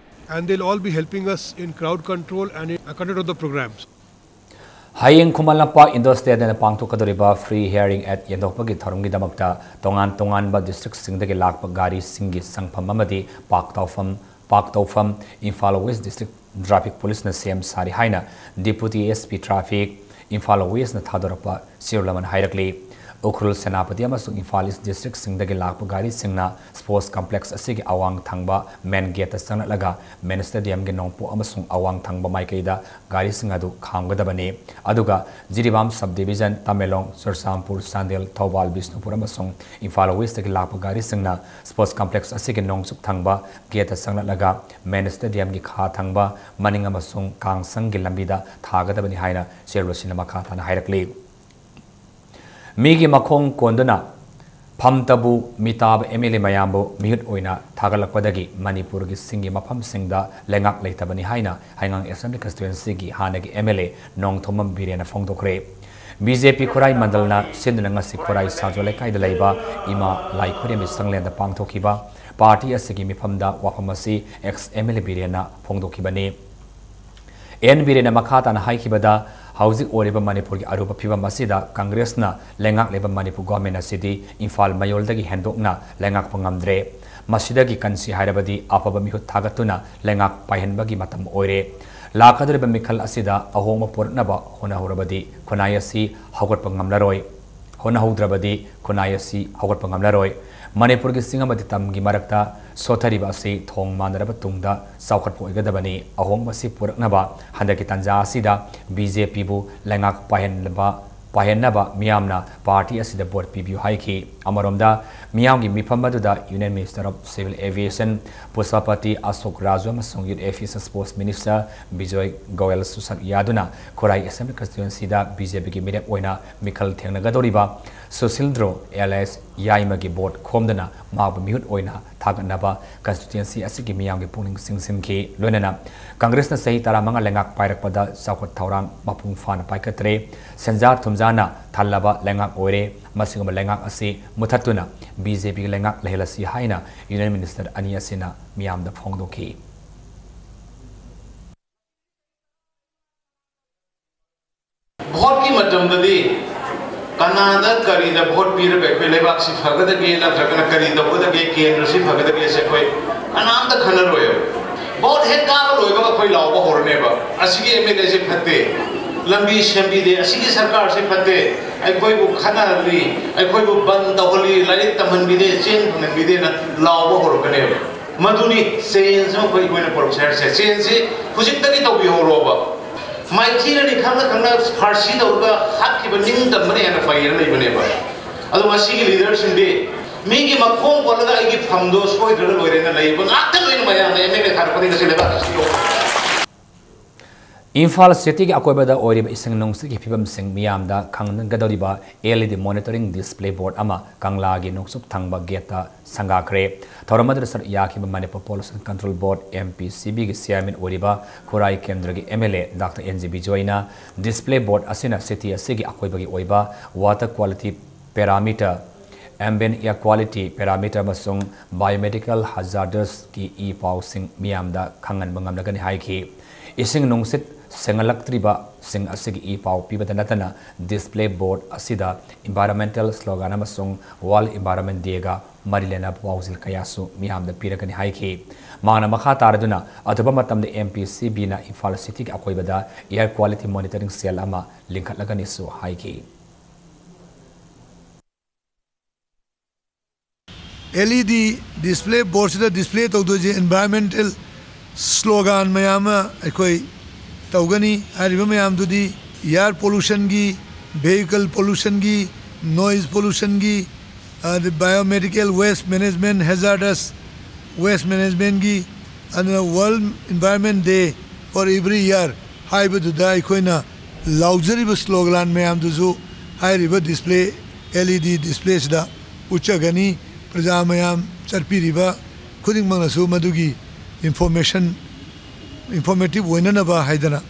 and they'll all be helping us in crowd control and in conduct of the programs. ꯍꯌꯦꯡ Khuman Lampak Indore ꯁ꯭ꯇꯦꯗꯤꯌꯝꯗ ꯄꯥꯡꯊꯣꯛꯀꯗꯧꯔꯤꯕ Free Hearing Aid ꯌꯦꯟꯊꯣꯛꯄꯒꯤ ꯊꯧꯔꯝꯒꯤꯗꯃꯛꯇ ꯇꯣꯉꯥꯟ ꯇꯣꯉꯥꯟꯕ ꯗꯤꯁꯇ꯭ꯔꯤꯛꯁꯤꯡꯗꯒꯤ ꯂꯥꯛꯄ ꯒꯥꯔꯤꯁꯤꯡꯒꯤ ꯆꯪꯐꯝ ꯑꯃꯗꯤ ꯄꯥꯔꯛ ꯇꯧꯐꯝ ꯄꯥꯔꯛ ꯇꯧꯐꯝ ꯏꯝꯐꯥꯜ ꯋꯦꯁ ꯗꯤꯁꯇ꯭ꯔꯤꯛ ꯇ꯭ꯔꯥꯐꯤꯛ ꯄꯨꯂꯤꯁꯅ ꯁꯦꯝ ꯁꯥꯔꯤ ꯍꯥꯏꯅ deputy S P traffic Imphal ꯋꯦꯁꯅ ꯊꯥꯗꯣꯔꯛꯄ ꯆꯦꯔꯣꯜ ꯑꯃꯅ ꯍꯥꯏꯔꯛꯂꯤ꯫ ꯎꯈ꯭ꯔꯨꯜ, ꯁꯦꯅꯥꯄꯇꯤ ꯑꯃꯁꯨꯡ ꯏꯝꯐꯥꯜ ꯏꯁ ꯗꯤꯁꯇ꯭ꯔꯤꯛꯁꯤꯡꯗꯒꯤ ꯂꯥꯛꯄ ꯒꯥꯔꯤꯁꯤꯡꯅ ꯁ꯭ꯄꯣꯔꯠꯁ ꯀꯝꯄ꯭ꯂꯦꯛꯁ ꯑꯁꯤꯒꯤ ꯑꯋꯥꯡ ꯊꯪꯕ ꯃꯦꯟ ꯒꯦꯠꯇ ꯆꯪꯂꯛꯂꯒ ꯃꯦꯟ ꯁ꯭ꯇꯦꯗꯤꯌꯝꯒꯤ ꯅꯣꯡꯄꯣꯛ ꯑꯃꯁꯨꯡ ꯑꯋꯥꯡ ꯊꯪꯕ ꯃꯥꯏꯀꯩꯗ ꯒꯥꯔꯤꯁꯤꯡ ꯑꯗꯨ ꯈꯥꯝꯒꯗꯕꯅꯤ꯫ ꯑꯗꯨꯒ ꯖꯤꯔꯤꯕꯥꯝ ꯁꯕ ꯗꯤꯕꯤꯖꯟ, ꯇꯃꯦꯡꯂꯣꯡ, ꯆꯨꯔꯆꯥꯟꯄꯨꯔ, ꯆꯥꯟꯗꯦꯜ, ꯊꯧꯕꯥꯜ, ꯕꯤꯁꯅꯨꯄꯨꯔ ꯑꯃꯁꯨꯡ ꯏꯝꯐꯥꯜ ꯋꯦꯁꯇꯒꯤ ꯂꯥꯛꯄ ꯒꯥꯔꯤꯁꯤꯡꯅ ꯁ꯭ꯄꯣꯔꯠꯁ ꯀꯝꯄ꯭ꯂꯦꯛꯁ ꯑꯁꯤꯒꯤ ꯅꯣꯡꯆꯨꯞ ꯊꯪꯕ ꯒꯦꯠꯇ ꯆꯪꯂꯛꯂꯒ ꯃꯦꯟ ꯁ꯭ꯇꯦꯗꯤꯌꯝꯒꯤ ꯈꯥ ꯊꯪꯕ ꯃꯅꯤꯡ ꯑꯃꯁꯨꯡ ꯀꯥꯡꯁꯪꯒꯤ ꯂꯝꯕꯤꯗ ꯊꯥꯒꯗꯕꯅꯤ ꯍꯥꯏꯅ ꯆꯦꯔꯣꯜ ꯑꯁꯤꯅ ꯃꯈꯥ ꯇꯥꯅ ꯍꯥꯏꯔꯛꯂꯤ꯫ ꯃꯤꯒꯤ ꯃꯈꯣꯡ ꯀꯣꯟꯗꯨꯅ ꯐꯝꯇꯕꯨ ꯃꯤꯇꯥꯕ ꯑꯦꯝ ꯑꯦꯜ ꯑꯦ ꯃꯌꯥꯝꯕꯨ ꯃꯤꯍꯨꯠ ꯑꯣꯏꯅ ꯊꯥꯒꯠꯂꯛꯄꯗꯒꯤ ꯃꯅꯤꯄꯨꯔꯒꯤ ꯆꯤꯡꯒꯤ ꯃꯐꯝꯁꯤꯡꯗ ꯂꯩꯉꯥꯛ ꯂꯩꯇꯕꯅꯤ ꯍꯥꯏꯅ ꯍꯩꯉꯥꯡ ꯑꯦꯁꯦꯝꯕ꯭ꯂꯤ ꯀꯟꯁꯇꯤꯇ꯭ꯋꯦꯟꯁꯤꯒꯤ ꯍꯥꯟꯅꯒꯤ ꯑꯦꯝ ꯑꯦꯜ ꯑꯦ ꯅꯣꯡꯊꯣꯝꯕꯝ ꯕꯤꯔꯦꯟꯅ ꯐꯣꯡꯗꯣꯛꯈ꯭ꯔꯦ꯫ ꯕꯤ ꯖꯦ ꯄꯤ ꯈꯨꯔꯥꯏ ꯃꯟꯗꯜꯅ ꯁꯤꯟꯗꯨꯅ ꯉꯁꯤ ꯈꯨꯔꯥꯏ ꯁꯥꯖꯣ ꯂꯩꯀꯥꯏꯗ ꯂꯩꯕ ꯏꯃꯥ ꯂꯥꯏ ꯈꯨꯔꯦꯝꯕꯤ ꯆꯪꯂꯦꯟꯗ ꯄꯥꯡꯊꯣꯛꯈꯤꯕ ꯄꯥꯔꯇꯤ ꯑꯁꯤꯒꯤ ꯃꯤꯐꯝꯗ ꯋꯥꯐꯝ ꯑꯁꯤ ꯑꯦꯛꯁ ꯑꯦꯝ ꯑꯦꯜ ꯑꯦ ꯕꯤꯔꯦꯟꯅ ꯐꯣꯡꯗꯣꯛꯈꯤꯕꯅꯤ꯫ ꯑꯦꯟ ꯕꯤꯔꯦꯟꯅ ꯃꯈꯥ ꯇꯥꯅ ꯍꯥꯏꯈꯤꯕꯗ, ꯍꯧꯖꯤꯛ ꯑꯣꯏꯔꯤꯕ ꯃꯅꯤꯄꯨꯔꯒꯤ ꯑꯔꯨꯕ ꯐꯤꯕꯝ ꯑꯁꯤꯗ ꯀꯪꯒ꯭ꯔꯦꯁꯅ ꯂꯩꯉꯥꯛꯂꯤꯕ ꯃꯅꯤꯄꯨꯔ ꯒꯣꯔꯃꯦꯟ ꯑꯁꯤꯗꯤ ꯏꯝꯐꯥꯜ ꯃꯌꯣꯜꯗꯒꯤ ꯍꯦꯟꯗꯣꯛꯅ ꯂꯩꯉꯥꯛꯄ ꯉꯝꯗ꯭ꯔꯦ꯫ ꯃꯁꯤꯗꯒꯤ ꯀꯟꯁꯤ ꯍꯥꯏꯔꯕꯗꯤ ꯑꯐꯕ ꯃꯤꯍꯨꯠ ꯊꯥꯒꯠꯇꯨꯅ ꯂꯩꯉꯥꯛ ꯄꯥꯏꯍꯟꯕꯒꯤ ꯃꯇꯝ ꯑꯣꯏꯔꯦ꯫ ꯂꯥꯛꯀꯗꯧꯔꯤꯕ ꯃꯤꯈꯜ ꯑꯁꯤꯗ ꯑꯍꯣꯡꯕ ꯄꯨꯔꯛꯅꯕ ꯍꯣꯠꯅꯍꯧꯔꯕꯗꯤ ꯈꯨꯟꯅꯥꯏ ꯑꯁꯤ ꯍꯧꯒꯠꯄ ꯉꯝꯂꯔꯣꯏ꯫ ꯍꯣꯠꯅꯍꯧꯗ꯭ꯔꯕꯗꯤ ꯈꯨꯟꯅꯥꯏ ꯑꯁꯤ ꯍꯧꯒꯠꯄ ꯉꯝꯂꯔꯣꯏ꯫ ꯃꯅꯤꯄꯨꯔꯒꯤ ꯆꯤꯡ ꯑꯃꯗꯤ ꯇꯝꯒꯤ ꯃꯔꯛꯇ ꯁꯣꯠꯊꯔꯤꯕ ꯑꯁꯤ ꯊꯣꯡ ꯃꯥꯟꯅꯔꯕ ꯇꯨꯡꯗ ꯆꯥꯎꯈꯠꯄ ꯑꯣꯏꯒꯗꯕꯅꯤ꯫ ꯑꯍꯣꯡꯕ ꯑꯁꯤ ꯄꯨꯔꯛꯅꯕ ꯍꯟꯗꯛꯀꯤ ꯇꯥꯟꯖꯥ ꯑꯁꯤꯗ ꯕꯤ ꯖꯦ ꯄꯤꯕꯨ ꯂꯩꯉꯥꯛ ꯄꯥꯏꯍꯟꯅꯕ ꯄꯥꯏꯍꯟꯅꯕ ꯃꯤꯌꯥꯝꯅ ꯄꯥꯔꯇꯤ ꯑꯁꯤꯗ ꯚꯣꯠ ꯄꯤꯕꯤꯌꯨ ꯍꯥꯏꯈꯤ꯫ ꯑꯃꯔꯣꯝꯗ, ꯃꯤꯌꯥꯝꯒꯤ ꯃꯤꯐꯝ ꯑꯗꯨꯗ Union Minister of Civil Aviation ꯄꯨꯁꯄꯄꯇꯤ ꯑꯁꯣꯛ ꯔꯥꯖꯨ ꯑꯃꯁꯨꯡ Youth Affairs and Sports Minister Bijoy ꯒꯣꯌꯜꯁꯨ ꯁꯔꯨꯛ ꯌꯥꯗꯨꯅ ꯈꯨꯔꯥꯏ Assembly Constituencyꯗ BJPꯒꯤ ꯃꯤꯔꯦꯞ ꯑꯣꯏꯅ ꯃꯤꯈꯜ ꯊꯦꯡꯅꯒꯗꯧꯔꯤꯕ ꯁꯨꯁꯤꯜꯗ꯭ꯔꯣ alias ꯌꯥꯏꯃꯒꯤ ꯚꯣꯠ ꯈꯣꯝꯗꯨꯅ ꯃꯍꯥꯛꯄꯨ ꯃꯤꯍꯨꯠ ꯑꯣꯏꯅ ꯊꯥꯒꯠꯅꯕ constituency ꯑꯁꯤꯒꯤ ꯃꯤꯌꯥꯝꯒꯤ ꯄꯨꯛꯅꯤꯡ ꯆꯤꯡꯁꯤꯟꯈꯤ꯫ ꯂꯣꯏꯅꯅ ꯀꯪꯒ꯭ꯔꯦꯁꯅ ꯆꯍꯤ ꯇꯔꯥꯃꯉꯥ ꯂꯩꯉꯥꯛ ꯄꯥꯏꯔꯛꯄꯗ ꯆꯥꯎꯈꯠ ꯊꯧꯔꯥꯡ ꯃꯄꯨꯡ ꯐꯥꯅ ꯄꯥꯏꯈꯠꯇ꯭ꯔꯦ꯫ ꯁꯦꯟꯖꯥ ꯊꯨꯝꯖꯥꯅ ꯊꯜꯂꯕ ꯂꯩꯉꯥꯛ ꯑꯣꯏꯔꯦ꯫ ꯃꯁꯤꯒꯨꯝꯕ ꯂꯩꯉꯥꯛ ꯑꯁꯤ ꯃꯨꯊꯠꯇꯨꯅ BJPꯒꯤ ꯂꯩꯉꯥꯛ ꯂꯩꯍꯜꯂꯁꯤ ꯍꯥꯏꯅ Union Minister ꯑꯅꯤ ꯑꯁꯤꯅ ꯃꯤꯌꯥꯝꯗ ꯐꯣꯡꯗꯣꯛꯈꯤ꯫ ꯚꯣꯠꯀꯤ ꯃꯇꯝꯗꯗꯤ ꯀꯅꯥꯗ ꯀꯔꯤꯗ ꯚꯣꯠ ꯄꯤꯔꯒ ꯑꯩꯈꯣꯏ ꯂꯩꯕꯥꯛꯁꯤ ꯐꯒꯗꯒꯦ ꯅꯠꯇ꯭ꯔꯒꯅ ꯀꯔꯤ ꯇꯧꯒꯗꯒꯦ, ꯀꯦꯟꯗ꯭ꯔꯁꯤ ꯐꯒꯗꯒꯦꯁꯦ ꯑꯩꯈꯣꯏ ꯀꯅꯥꯝꯇ ꯈꯟꯅꯔꯣꯏꯕ꯫ ꯚꯣꯠ ꯍꯦꯛ ꯀꯥꯕ ꯂꯣꯏꯕꯒ ꯑꯩꯈꯣꯏ ꯂꯥꯎꯕ ꯍꯧꯔꯅꯦꯕ, "ꯑꯁꯤꯒꯤ MLAꯁꯦ ꯐꯠꯇꯦ, ꯂꯝꯕꯤ ꯁꯦꯝꯕꯤꯗꯦ, ꯑꯁꯤꯒꯤ ꯁꯔꯀꯥꯔꯁꯦ ꯐꯠꯇꯦ, ꯑꯩꯈꯣꯏꯕꯨ ꯈꯠꯅꯍꯜꯂꯤ, ꯑꯩꯈꯣꯏꯕꯨ ꯕꯟ ꯇꯧꯍꯜꯂꯤ, ꯂꯥꯏꯔꯤꯛ ꯇꯝꯍꯟꯕꯤꯗꯦ, ꯆꯦꯡ ꯐꯪꯍꯟꯕꯤꯗꯦꯅ" ꯂꯥꯎꯕ ꯍꯧꯔꯛꯀꯅꯦꯕ꯫ ꯃꯗꯨꯅꯤ change ꯑꯃ ꯑꯩꯈꯣꯏ, ꯑꯩꯈꯣꯏꯅ ꯄꯨꯔꯛꯁꯦ ꯍꯥꯏꯔꯤꯁꯦ꯫ Changeꯁꯤ ꯍꯧꯖꯤꯛꯇꯒꯤ ꯇꯧꯕꯤꯍꯧꯔꯣꯕ꯫ ꯃꯥꯏꯊꯤꯔꯅꯤ ꯈꯪꯅ ꯈꯪꯅ ꯐꯥꯔꯁꯤ ꯇꯧꯔꯒ ꯍꯥꯠꯈꯤꯕ ꯅꯤꯡꯇꯝꯕꯅ ꯍꯦꯟꯅ ꯐꯩꯌꯦꯅ ꯂꯩꯕꯅꯦꯕ꯫ ꯑꯗꯣ ꯉꯁꯤꯒꯤ leaderꯁꯤꯡꯗꯤ ꯃꯤꯒꯤ ꯃꯈꯣꯡ ꯀꯣꯜꯂꯒ ꯑꯩꯒꯤ ꯐꯝꯗꯣ ꯁꯣꯏꯗ꯭ꯔꯒ ꯂꯣꯏꯔꯦꯅ ꯂꯩꯕ ꯉꯥꯛꯇ ꯂꯣꯏꯅ ꯃꯌꯥꯝꯅ MLA ꯊꯥꯔꯛꯄꯅꯤ ꯉꯁꯤ ꯂꯩꯕꯥꯛ ꯑꯁꯤꯒꯤ ꯏꯝꯐꯥꯜ cityꯒꯤ ꯑꯀꯣꯏꯕꯗ ꯑꯣꯏꯔꯤꯕ ꯏꯁꯤꯡ ꯅꯨꯡꯁꯤꯠꯀꯤ ꯐꯤꯕꯝꯁꯤꯡ ꯃꯤꯌꯥꯝꯗ ꯈꯪꯍꯟꯒꯗꯧꯔꯤꯕ LED monitoring display board ꯑꯃ ꯀꯪꯂꯥꯒꯤ ꯅꯣꯡꯆꯨꯞ ꯊꯪꯕ gateꯇ ꯁꯪꯒꯥꯈ꯭ꯔꯦ꯫ ꯊꯧꯔꯝ ꯑꯗꯨꯗ ꯁꯔꯨꯛ ꯌꯥꯈꯤꯕ Manipur Pollution Control Board, MPCBꯒꯤ chairman ꯑꯣꯏꯔꯤꯕ ꯈꯨꯔꯥꯏ ꯀꯦꯟꯗ꯭ꯔꯒꯤ MLA Doctor N G ꯕꯤꯖꯣꯏꯅ display board ꯑꯁꯤꯅ city ꯑꯁꯤꯒꯤ ꯑꯀꯣꯏꯕꯒꯤ ꯑꯣꯏꯕ water quality parameter, ambient air quality parameter ꯑꯃꯁꯨꯡ biomedical hazardsꯀꯤ ꯏ ꯄꯥꯎꯁꯤꯡ ꯃꯤꯌꯥꯝꯗ ꯈꯪꯍꯟꯕ ꯉꯝꯂꯒꯅꯤ ꯍꯥꯏꯈꯤ꯫ ꯏꯁꯤꯡ ꯅꯨꯡꯁꯤꯠ ꯁꯦꯡꯍꯜꯂꯛꯇ꯭ꯔꯤꯕꯁꯤꯡ ꯑꯁꯤꯒꯤ ꯏ ꯄꯥꯎ ꯄꯤꯕꯗ ꯅꯠꯇꯅ display board ꯑꯁꯤꯗ environmental slogan ꯑꯃꯁꯨꯡ World Environment Dayꯒ ꯃꯔꯤ ꯂꯩꯅꯕ ꯄꯥꯎꯖꯦꯜ ꯀꯌꯥꯁꯨ ꯃꯤꯌꯥꯝꯗ ꯄꯤꯔꯒꯅꯤ ꯍꯥꯏꯈꯤ꯫ ꯃꯍꯥꯛꯅ ꯃꯈꯥ ꯇꯥꯔꯗꯨꯅ ꯑꯊꯨꯕ ꯃꯇꯝꯗ MPCBꯅ ꯏꯝꯐꯥꯜ cityꯒꯤ ꯑꯀꯣꯏꯕꯗ air quality monitoring cell ꯑꯃ ꯂꯤꯡꯈꯠꯂꯒꯅꯤꯁꯨ ꯍꯥꯏꯈꯤ꯫ LED display boardꯁꯤꯗ display ꯇꯧꯗꯣꯏꯁꯦ environmental slogan ꯃꯌꯥꯝ ꯑꯃ ꯑꯩꯈꯣꯏ ꯇꯧꯒꯅꯤ꯫ ꯍꯥꯏꯔꯤꯕ ꯃꯌꯥꯝꯗꯨꯗꯤ air pollutionꯒꯤ Vehicle pollutionꯒꯤ, noise pollutionꯒꯤ, ꯑꯗꯩ biomedical waste management, hazardous waste managementꯒꯤ, ꯑꯗꯨꯅ World Environment Day for every year ꯍꯥꯏꯕꯗꯨꯗ ꯑꯩꯈꯣꯏꯅ ꯂꯥꯎꯖꯔꯤꯕ slogan ꯃꯌꯥꯝꯗꯨꯁꯨ ꯍꯥꯏꯔꯤꯕ display, L E D displayꯁꯤꯗ ꯎꯠꯆꯒꯅꯤ꯫ ꯄ꯭ꯔꯖꯥ ꯃꯌꯥꯝ ꯆꯠꯄꯤꯔꯤꯕ ꯈꯨꯗꯤꯡꯃꯛꯅꯁꯨ ꯃꯗꯨꯒꯤ information, informative ꯑꯣꯏꯅꯅꯕ ꯍꯥꯏꯗꯅ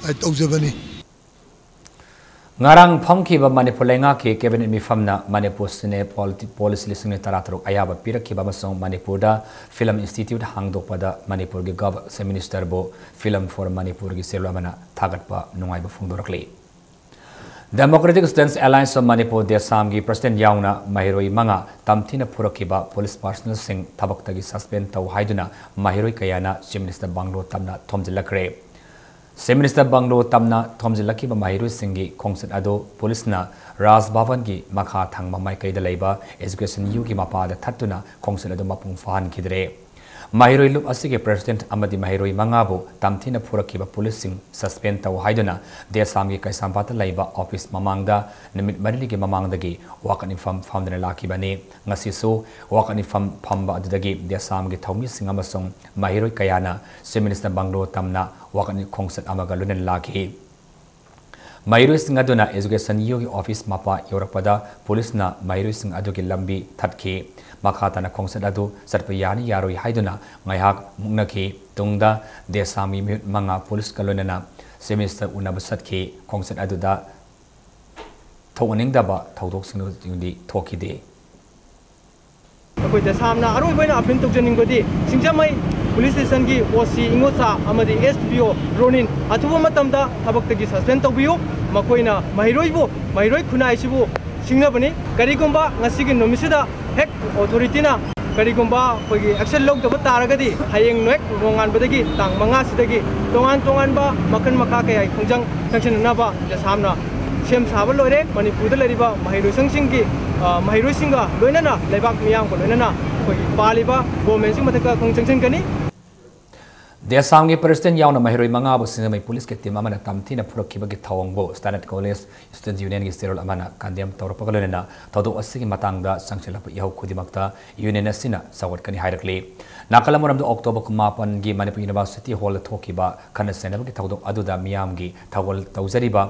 ꯑꯩ ꯇꯧꯖꯕꯅꯤ꯫ ꯉꯔꯥꯡ ꯐꯝꯈꯤꯕ ꯃꯅꯤꯄꯨꯔ ꯂꯩꯉꯥꯛꯀꯤ cabinet ꯃꯤꯐꯝꯅ Manipur cine poli-, policy ꯂꯤꯁꯤꯡ ꯑꯅꯤ ꯇꯔꯥꯇꯔꯨꯛ ꯑꯌꯥꯕ ꯄꯤꯔꯛꯈꯤꯕ ꯑꯃꯁꯨꯡ ꯃꯅꯤꯄꯨꯔꯗ film institute ꯍꯥꯡꯗꯣꯛꯄꯗ ꯃꯅꯤꯄꯨꯔꯒꯤ Gov-, Chief Ministerꯕꯨ Film for Manipurꯒꯤ ꯆꯦꯔꯣꯜ ꯑꯃꯅ ꯊꯥꯒꯠꯄ ꯅꯨꯡꯉꯥꯏꯕ ꯐꯣꯡꯗꯣꯔꯛꯂꯤ꯫ Democratic Students Alliance of Manipur, ꯗꯦꯁꯥꯝꯒꯤ president ꯌꯥꯎꯅ ꯃꯍꯩꯔꯣꯏ ꯃꯉꯥ ꯇꯝꯊꯤꯅ ꯐꯨꯔꯛꯈꯤꯕ police personnelꯁꯤꯡ ꯊꯕꯛꯇꯒꯤ suspend ꯇꯧ ꯍꯥꯏꯗꯨꯅ ꯃꯍꯩꯔꯣꯏ ꯀꯌꯥꯅ Chief Minister bungalow ꯇꯝꯅ ꯊꯣꯝꯖꯤꯜꯂꯛꯈ꯭ꯔꯦ꯫ Chief Minister bungalow ꯇꯝꯅ ꯊꯣꯝꯖꯤꯜꯂꯛꯈꯤꯕ ꯃꯍꯩꯔꯣꯏꯁꯤꯡꯒꯤ ꯈꯣꯡꯆꯠ ꯑꯗꯨ ꯄꯨꯂꯤꯁꯅ ꯔꯥꯖ ꯚꯕꯟꯒꯤ ꯃꯈꯥ ꯊꯪꯕ ꯃꯥꯏꯀꯩꯗ ꯂꯩꯕ Education Uꯒꯤ ꯃꯄꯥꯗ ꯊꯠꯇꯨꯅ ꯈꯣꯡꯆꯠ ꯑꯗꯨ ꯃꯄꯨꯡ ꯐꯥꯍꯟꯈꯤꯗ꯭ꯔꯦ꯫ ꯃꯍꯩꯔꯣꯏ ꯂꯨꯞ ꯑꯁꯤꯒꯤ president ꯑꯃꯗꯤ ꯃꯍꯩꯔꯣꯏ ꯃꯉꯥꯕꯨ ꯇꯝꯊꯤꯅ ꯐꯨꯔꯛꯈꯤꯕ ꯄꯨꯂꯤꯁꯁꯤꯡ suspend ꯇꯧ ꯍꯥꯏꯗꯨꯅ ꯗꯦꯁꯥꯝꯒꯤ ꯀꯩꯁꯥꯝꯄꯥꯠꯇ ꯂꯩꯕ office ꯃꯃꯥꯡꯗ ꯅꯨꯃꯤꯠ ꯃꯔꯤꯅꯤꯒꯤ ꯃꯃꯥꯡꯗꯒꯤ ꯋꯥꯀꯠ ꯃꯤꯐꯝ ꯐꯝꯗꯨꯅ ꯂꯥꯛꯈꯤꯕꯅꯤ꯫ ꯉꯁꯤꯁꯨ ꯋꯥꯀꯠ ꯃꯤꯐꯝ ꯐꯝꯕ ꯑꯗꯨꯗꯒꯤ ꯗꯦꯁꯥꯝꯒꯤ ꯊꯧꯃꯤꯁꯤꯡ ꯑꯃꯁꯨꯡ ꯃꯍꯩꯔꯣꯏ ꯀꯌꯥꯅ Chief Minister bungalow ꯇꯝꯅ ꯋꯥꯀꯠ ꯈꯣꯡꯆꯠ ꯑꯃꯒ ꯂꯣꯏꯅꯅ ꯂꯥꯛꯈꯤ꯫ ꯃꯍꯩꯔꯣꯏꯁꯤꯡ ꯑꯗꯨꯅ Education Uꯒꯤ office ꯃꯄꯥ ꯌꯧꯔꯛꯄꯗ ꯄꯨꯂꯤꯁꯅ ꯃꯍꯩꯔꯣꯏꯁꯤꯡ ꯑꯗꯨꯒꯤ ꯂꯝꯕꯤ ꯊꯠꯈꯤ꯫ ꯃꯈꯥ ꯇꯥꯅ ꯈꯣꯡꯆꯠ ꯑꯗꯨ ꯆꯠꯄ ꯌꯥꯅꯤ ꯌꯥꯔꯣꯏ ꯍꯥꯏꯗꯨꯅ ꯉꯥꯏꯍꯥꯛ ꯃꯨꯛꯅꯈꯤ꯫ ꯇꯨꯡꯗ ꯗꯦꯁꯥꯝꯒꯤ ꯃꯤꯍꯨꯠ ꯃꯉꯥ ꯄꯨꯂꯤꯁꯀ ꯂꯣꯏꯅꯅ Chief Minister ꯎꯅꯕ ꯆꯠꯈꯤ꯫ ꯈꯣꯡꯆꯠ ꯑꯗꯨꯗ ꯊꯣꯛꯍꯟꯅꯤꯡꯗꯕ ꯊꯧꯗꯣꯛꯁꯤꯡꯗꯤ ꯊꯣꯛꯈꯤꯗꯦ꯫ ꯑꯩꯈꯣꯏ ꯗꯦꯁꯥꯝꯅ ꯑꯔꯣꯏꯕ ꯑꯣꯏꯅ appeal ꯇꯧꯖꯅꯤꯡꯕꯗꯤ, ꯁꯤꯡꯖꯃꯩ police stationꯒꯤ OC ꯏꯉꯣꯆꯥ ꯑꯃꯗꯤ SDPO ꯔꯣꯅꯤꯟ ꯑꯊꯨꯕ ꯃꯇꯝꯗ ꯊꯕꯛꯇꯒꯤ suspend ꯇꯧꯕꯤꯌꯨ꯫ ꯃꯈꯣꯏꯅ ꯃꯍꯩꯔꯣꯏꯕꯨ, ꯃꯍꯩꯔꯣꯏ ꯈꯨꯟꯅꯥꯏꯁꯤꯕꯨ ꯁꯤꯡꯅꯕꯅꯤ꯫ ꯀꯔꯤꯒꯨꯝꯕ ꯉꯁꯤꯒꯤ ꯅꯨꯃꯤꯠꯁꯤꯗ ꯍꯦꯛ authorityꯅ ꯀꯔꯤꯒꯨꯝꯕ ꯑꯩꯈꯣꯏꯒꯤ action ꯂꯧꯗꯕ ꯇꯥꯔꯒꯗꯤ, ꯍꯌꯦꯡ ꯍꯦꯛ ꯅꯣꯡꯉꯥꯟꯕꯗꯒꯤ ꯇꯥꯡ ꯃꯉꯥꯁꯤꯗꯒꯤ ꯇꯣꯉꯥꯟ ꯇꯣꯉꯥꯟꯕ ꯃꯈꯜ ꯃꯈꯥ ꯀꯌꯥꯒꯤ ꯈꯣꯡꯖꯪ ꯆꯪꯁꯤꯟꯅꯅꯕ ꯗꯦꯁꯥꯝꯅ ꯁꯦꯝ ꯁꯥꯕ ꯂꯣꯏꯔꯦ꯫ ꯃꯅꯤꯄꯨꯔꯗ ꯂꯩꯔꯤꯕ ꯃꯍꯩꯔꯣꯏꯁꯪꯁꯤꯡꯒꯤ, ꯑ, ꯃꯍꯩꯔꯣꯏꯁꯤꯡꯒ ꯂꯣꯏꯅꯅ ꯂꯩꯕꯥꯛ ꯃꯤꯌꯥꯝꯒ ꯂꯣꯏꯅꯅ ꯑꯩꯈꯣꯏꯒꯤ ꯄꯥꯜꯂꯤꯕ governmentꯁꯤꯒꯤ ꯃꯊꯛꯇ ꯈꯣꯡ ꯆꯪꯁꯤꯟꯒꯅꯤ꯫ ꯗꯦꯁꯥꯝꯒꯤ ꯄ꯭ꯔꯦꯁꯤꯗꯦꯟ ꯌꯥꯎꯅ ꯃꯍꯩꯔꯣꯏ ꯃꯉꯥꯕꯨ ꯁꯤꯡꯖꯃꯩ ꯄꯨꯂꯤꯁꯀꯤ ꯇꯤꯝ ꯑꯃꯅ ꯇꯝꯊꯤꯅ ꯐꯨꯔꯛꯈꯤꯕꯒꯤ ꯊꯧꯑꯣꯡꯕꯨ ꯁ꯭ꯇꯥꯟꯗꯔꯗ ꯀꯣꯂꯦꯖ ꯁ꯭ꯇꯨꯗꯦꯟꯠ ꯌꯨꯅꯤꯌꯟꯒꯤ ꯆꯦꯔꯣꯜ ꯑꯃꯅ ꯀꯟꯗꯦꯝ ꯇꯧꯔꯛꯄꯒ ꯂꯣꯏꯅꯅ ꯊꯧꯗꯣꯛ ꯑꯁꯤꯒꯤ ꯃꯇꯥꯡꯗ ꯆꯪꯁꯤꯜꯂꯛꯄ ꯏꯍꯧ ꯈꯨꯗꯤꯡꯃꯛꯇ ꯌꯨꯅꯤꯌꯟ ꯑꯁꯤꯅ ꯁꯧꯒꯠꯀꯅꯤ ꯍꯥꯏꯔꯛꯂꯤ꯫ ꯅꯥꯀꯜ ꯑꯃꯔꯣꯝꯗ ꯑꯣꯛꯇꯣꯕꯔ ꯀꯨꯟꯃꯥꯄꯟꯒꯤ ꯃꯅꯤꯄꯨꯔ ꯌꯨꯅꯤꯚꯔꯁꯤꯇꯤ ꯍꯣꯜꯗ ꯊꯣꯛꯈꯤꯕ ꯈꯠꯅ ꯆꯩꯅꯕꯒꯤ ꯊꯧꯗꯣꯛ ꯑꯗꯨꯗ ꯃꯤꯌꯥꯝꯒꯤ ꯊꯧꯒꯜ ꯇꯧꯖꯔꯤꯕ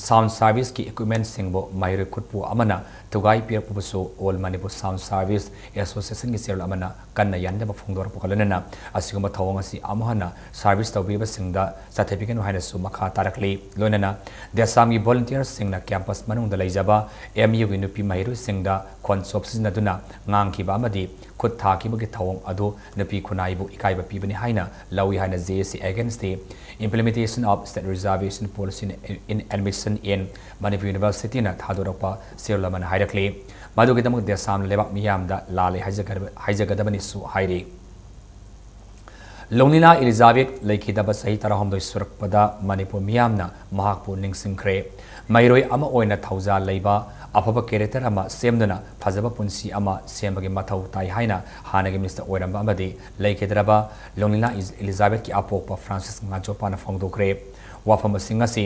ꯁꯥꯎꯟꯗ ꯁꯥꯔꯚꯤꯁꯀꯤ ꯏꯀ꯭ꯋꯤꯞꯃꯦꯟꯠꯁꯤꯡꯕꯨ ꯃꯍꯩꯔꯣꯏ ꯈꯨꯠꯄꯨ ꯑꯃꯅ ꯊꯨꯒꯥꯏ ꯄꯤꯔꯛꯄꯕꯨꯁꯨ ꯑꯣꯜ ꯃꯅꯤꯄꯨꯔ ꯁꯥꯎꯟꯗ ꯁꯥꯔꯚꯤꯁ ꯑꯦꯁꯣꯁꯤꯌꯦꯁꯟꯒꯤ ꯆꯦꯔꯣꯜ ꯑꯃꯅ ꯀꯟꯅ ꯌꯥꯅꯤꯡꯗꯕ ꯐꯣꯡꯗꯣꯔꯛꯄꯒ ꯂꯣꯏꯅꯅ ꯑꯁꯤꯒꯨꯝꯕ ꯊꯧꯑꯣꯡ ꯑꯁꯤ ꯑꯃꯨꯛ ꯍꯟꯅ ꯁꯥꯔꯚꯤꯁ ꯇꯧꯕꯤꯕꯁꯤꯡꯗ ꯆꯠꯊꯕꯤꯒꯅꯨ ꯍꯥꯏꯅꯁꯨ ꯃꯈꯥ ꯇꯥꯔꯛꯂꯤ꯫ ꯂꯣꯏꯅꯅ ꯗꯦꯁꯥꯝꯒꯤ ꯚꯣꯂꯨꯟꯇꯤꯌꯔꯁꯤꯡꯅ ꯀꯦꯝꯄꯁ ꯃꯅꯨꯡꯗ ꯂꯩꯖꯕ ꯑꯦꯝ ꯌꯨꯒꯤ ꯅꯨꯄꯤ ꯃꯍꯩꯔꯣꯏꯁꯤꯡꯗ ꯈꯣꯟꯆꯣꯞ ꯁꯤꯖꯤꯟꯅꯗꯨꯅ ꯉꯥꯡꯈꯤꯕ ꯑꯃꯗꯤ ꯈꯨꯠ ꯊꯥꯈꯤꯕꯒꯤ ꯊꯧꯑꯣꯡ ꯑꯗꯨ ꯅꯨꯄꯤ ꯈꯨꯟꯅꯥꯏꯕꯨ ꯏꯀꯥꯏꯕ ꯄꯤꯕꯅꯤ ꯍꯥꯏꯅ ꯂꯧꯏ ꯍꯥꯏꯅ J A C against the implementation of state reservation policy in admission in Manipur Universityꯅ ꯊꯥꯗꯣꯔꯛꯄ ꯆꯦꯔꯣꯜ ꯑꯃꯅ ꯍꯥꯏꯔꯛꯂꯤ꯫ ꯃꯗꯨꯒꯤꯗꯃꯛ ꯗꯦꯁꯥꯝꯅ ꯂꯩꯕꯥꯛ ꯃꯤꯌꯥꯝꯗ ꯂꯥꯜꯂꯦ ꯍꯥꯏꯖꯒꯗꯕ-, ꯍꯥꯏꯖꯒꯗꯕꯅꯤꯁꯨ ꯍꯥꯏꯔꯤ꯫ ꯂꯣꯡꯂꯤꯅꯥ ꯏꯂꯤꯖꯥꯕꯦꯊ ꯂꯩꯈꯤꯗꯕ ꯆꯍꯤ ꯇꯔꯥꯍꯨꯝꯗꯣꯏ ꯁꯨꯔꯛꯄꯗ ꯃꯅꯤꯄꯨꯔ ꯃꯤꯌꯥꯝꯅ ꯃꯍꯥꯛꯄꯨ ꯅꯤꯡꯁꯤꯡꯈ꯭ꯔꯦ꯫ ꯃꯍꯩꯔꯣꯏ ꯑꯃ ꯑꯣꯏꯅ ꯊꯧꯖꯥꯜ ꯂꯩꯕ ꯑꯐꯕ ꯀꯦꯔꯦꯛꯇꯔ ꯑꯃ ꯁꯦꯝꯗꯨꯅ ꯐꯖꯕ ꯄꯨꯟꯁꯤ ꯑꯃ ꯁꯦꯝꯕꯒꯤ ꯃꯊꯧ ꯇꯥꯏ ꯍꯥꯏꯅ ꯍꯥꯟꯅꯒꯤ ꯃꯤꯅꯤꯁꯇꯔ ꯑꯣꯏꯔꯝꯕ ꯑꯃꯗꯤ ꯂꯩꯈꯤꯗ꯭ꯔꯕ ꯂꯣꯡꯂꯤꯅꯥ ꯏꯂꯤꯖꯥꯕꯦꯊꯀꯤ ꯑꯄꯣꯛꯄ ꯐ꯭ꯔꯥꯟꯁꯤꯁ ꯉꯥꯖꯣꯄꯥꯅ ꯐꯣꯡꯗꯣꯛꯈ꯭ꯔꯦ꯫ ꯋꯥꯐꯝꯁꯤꯡ ꯑꯁꯤ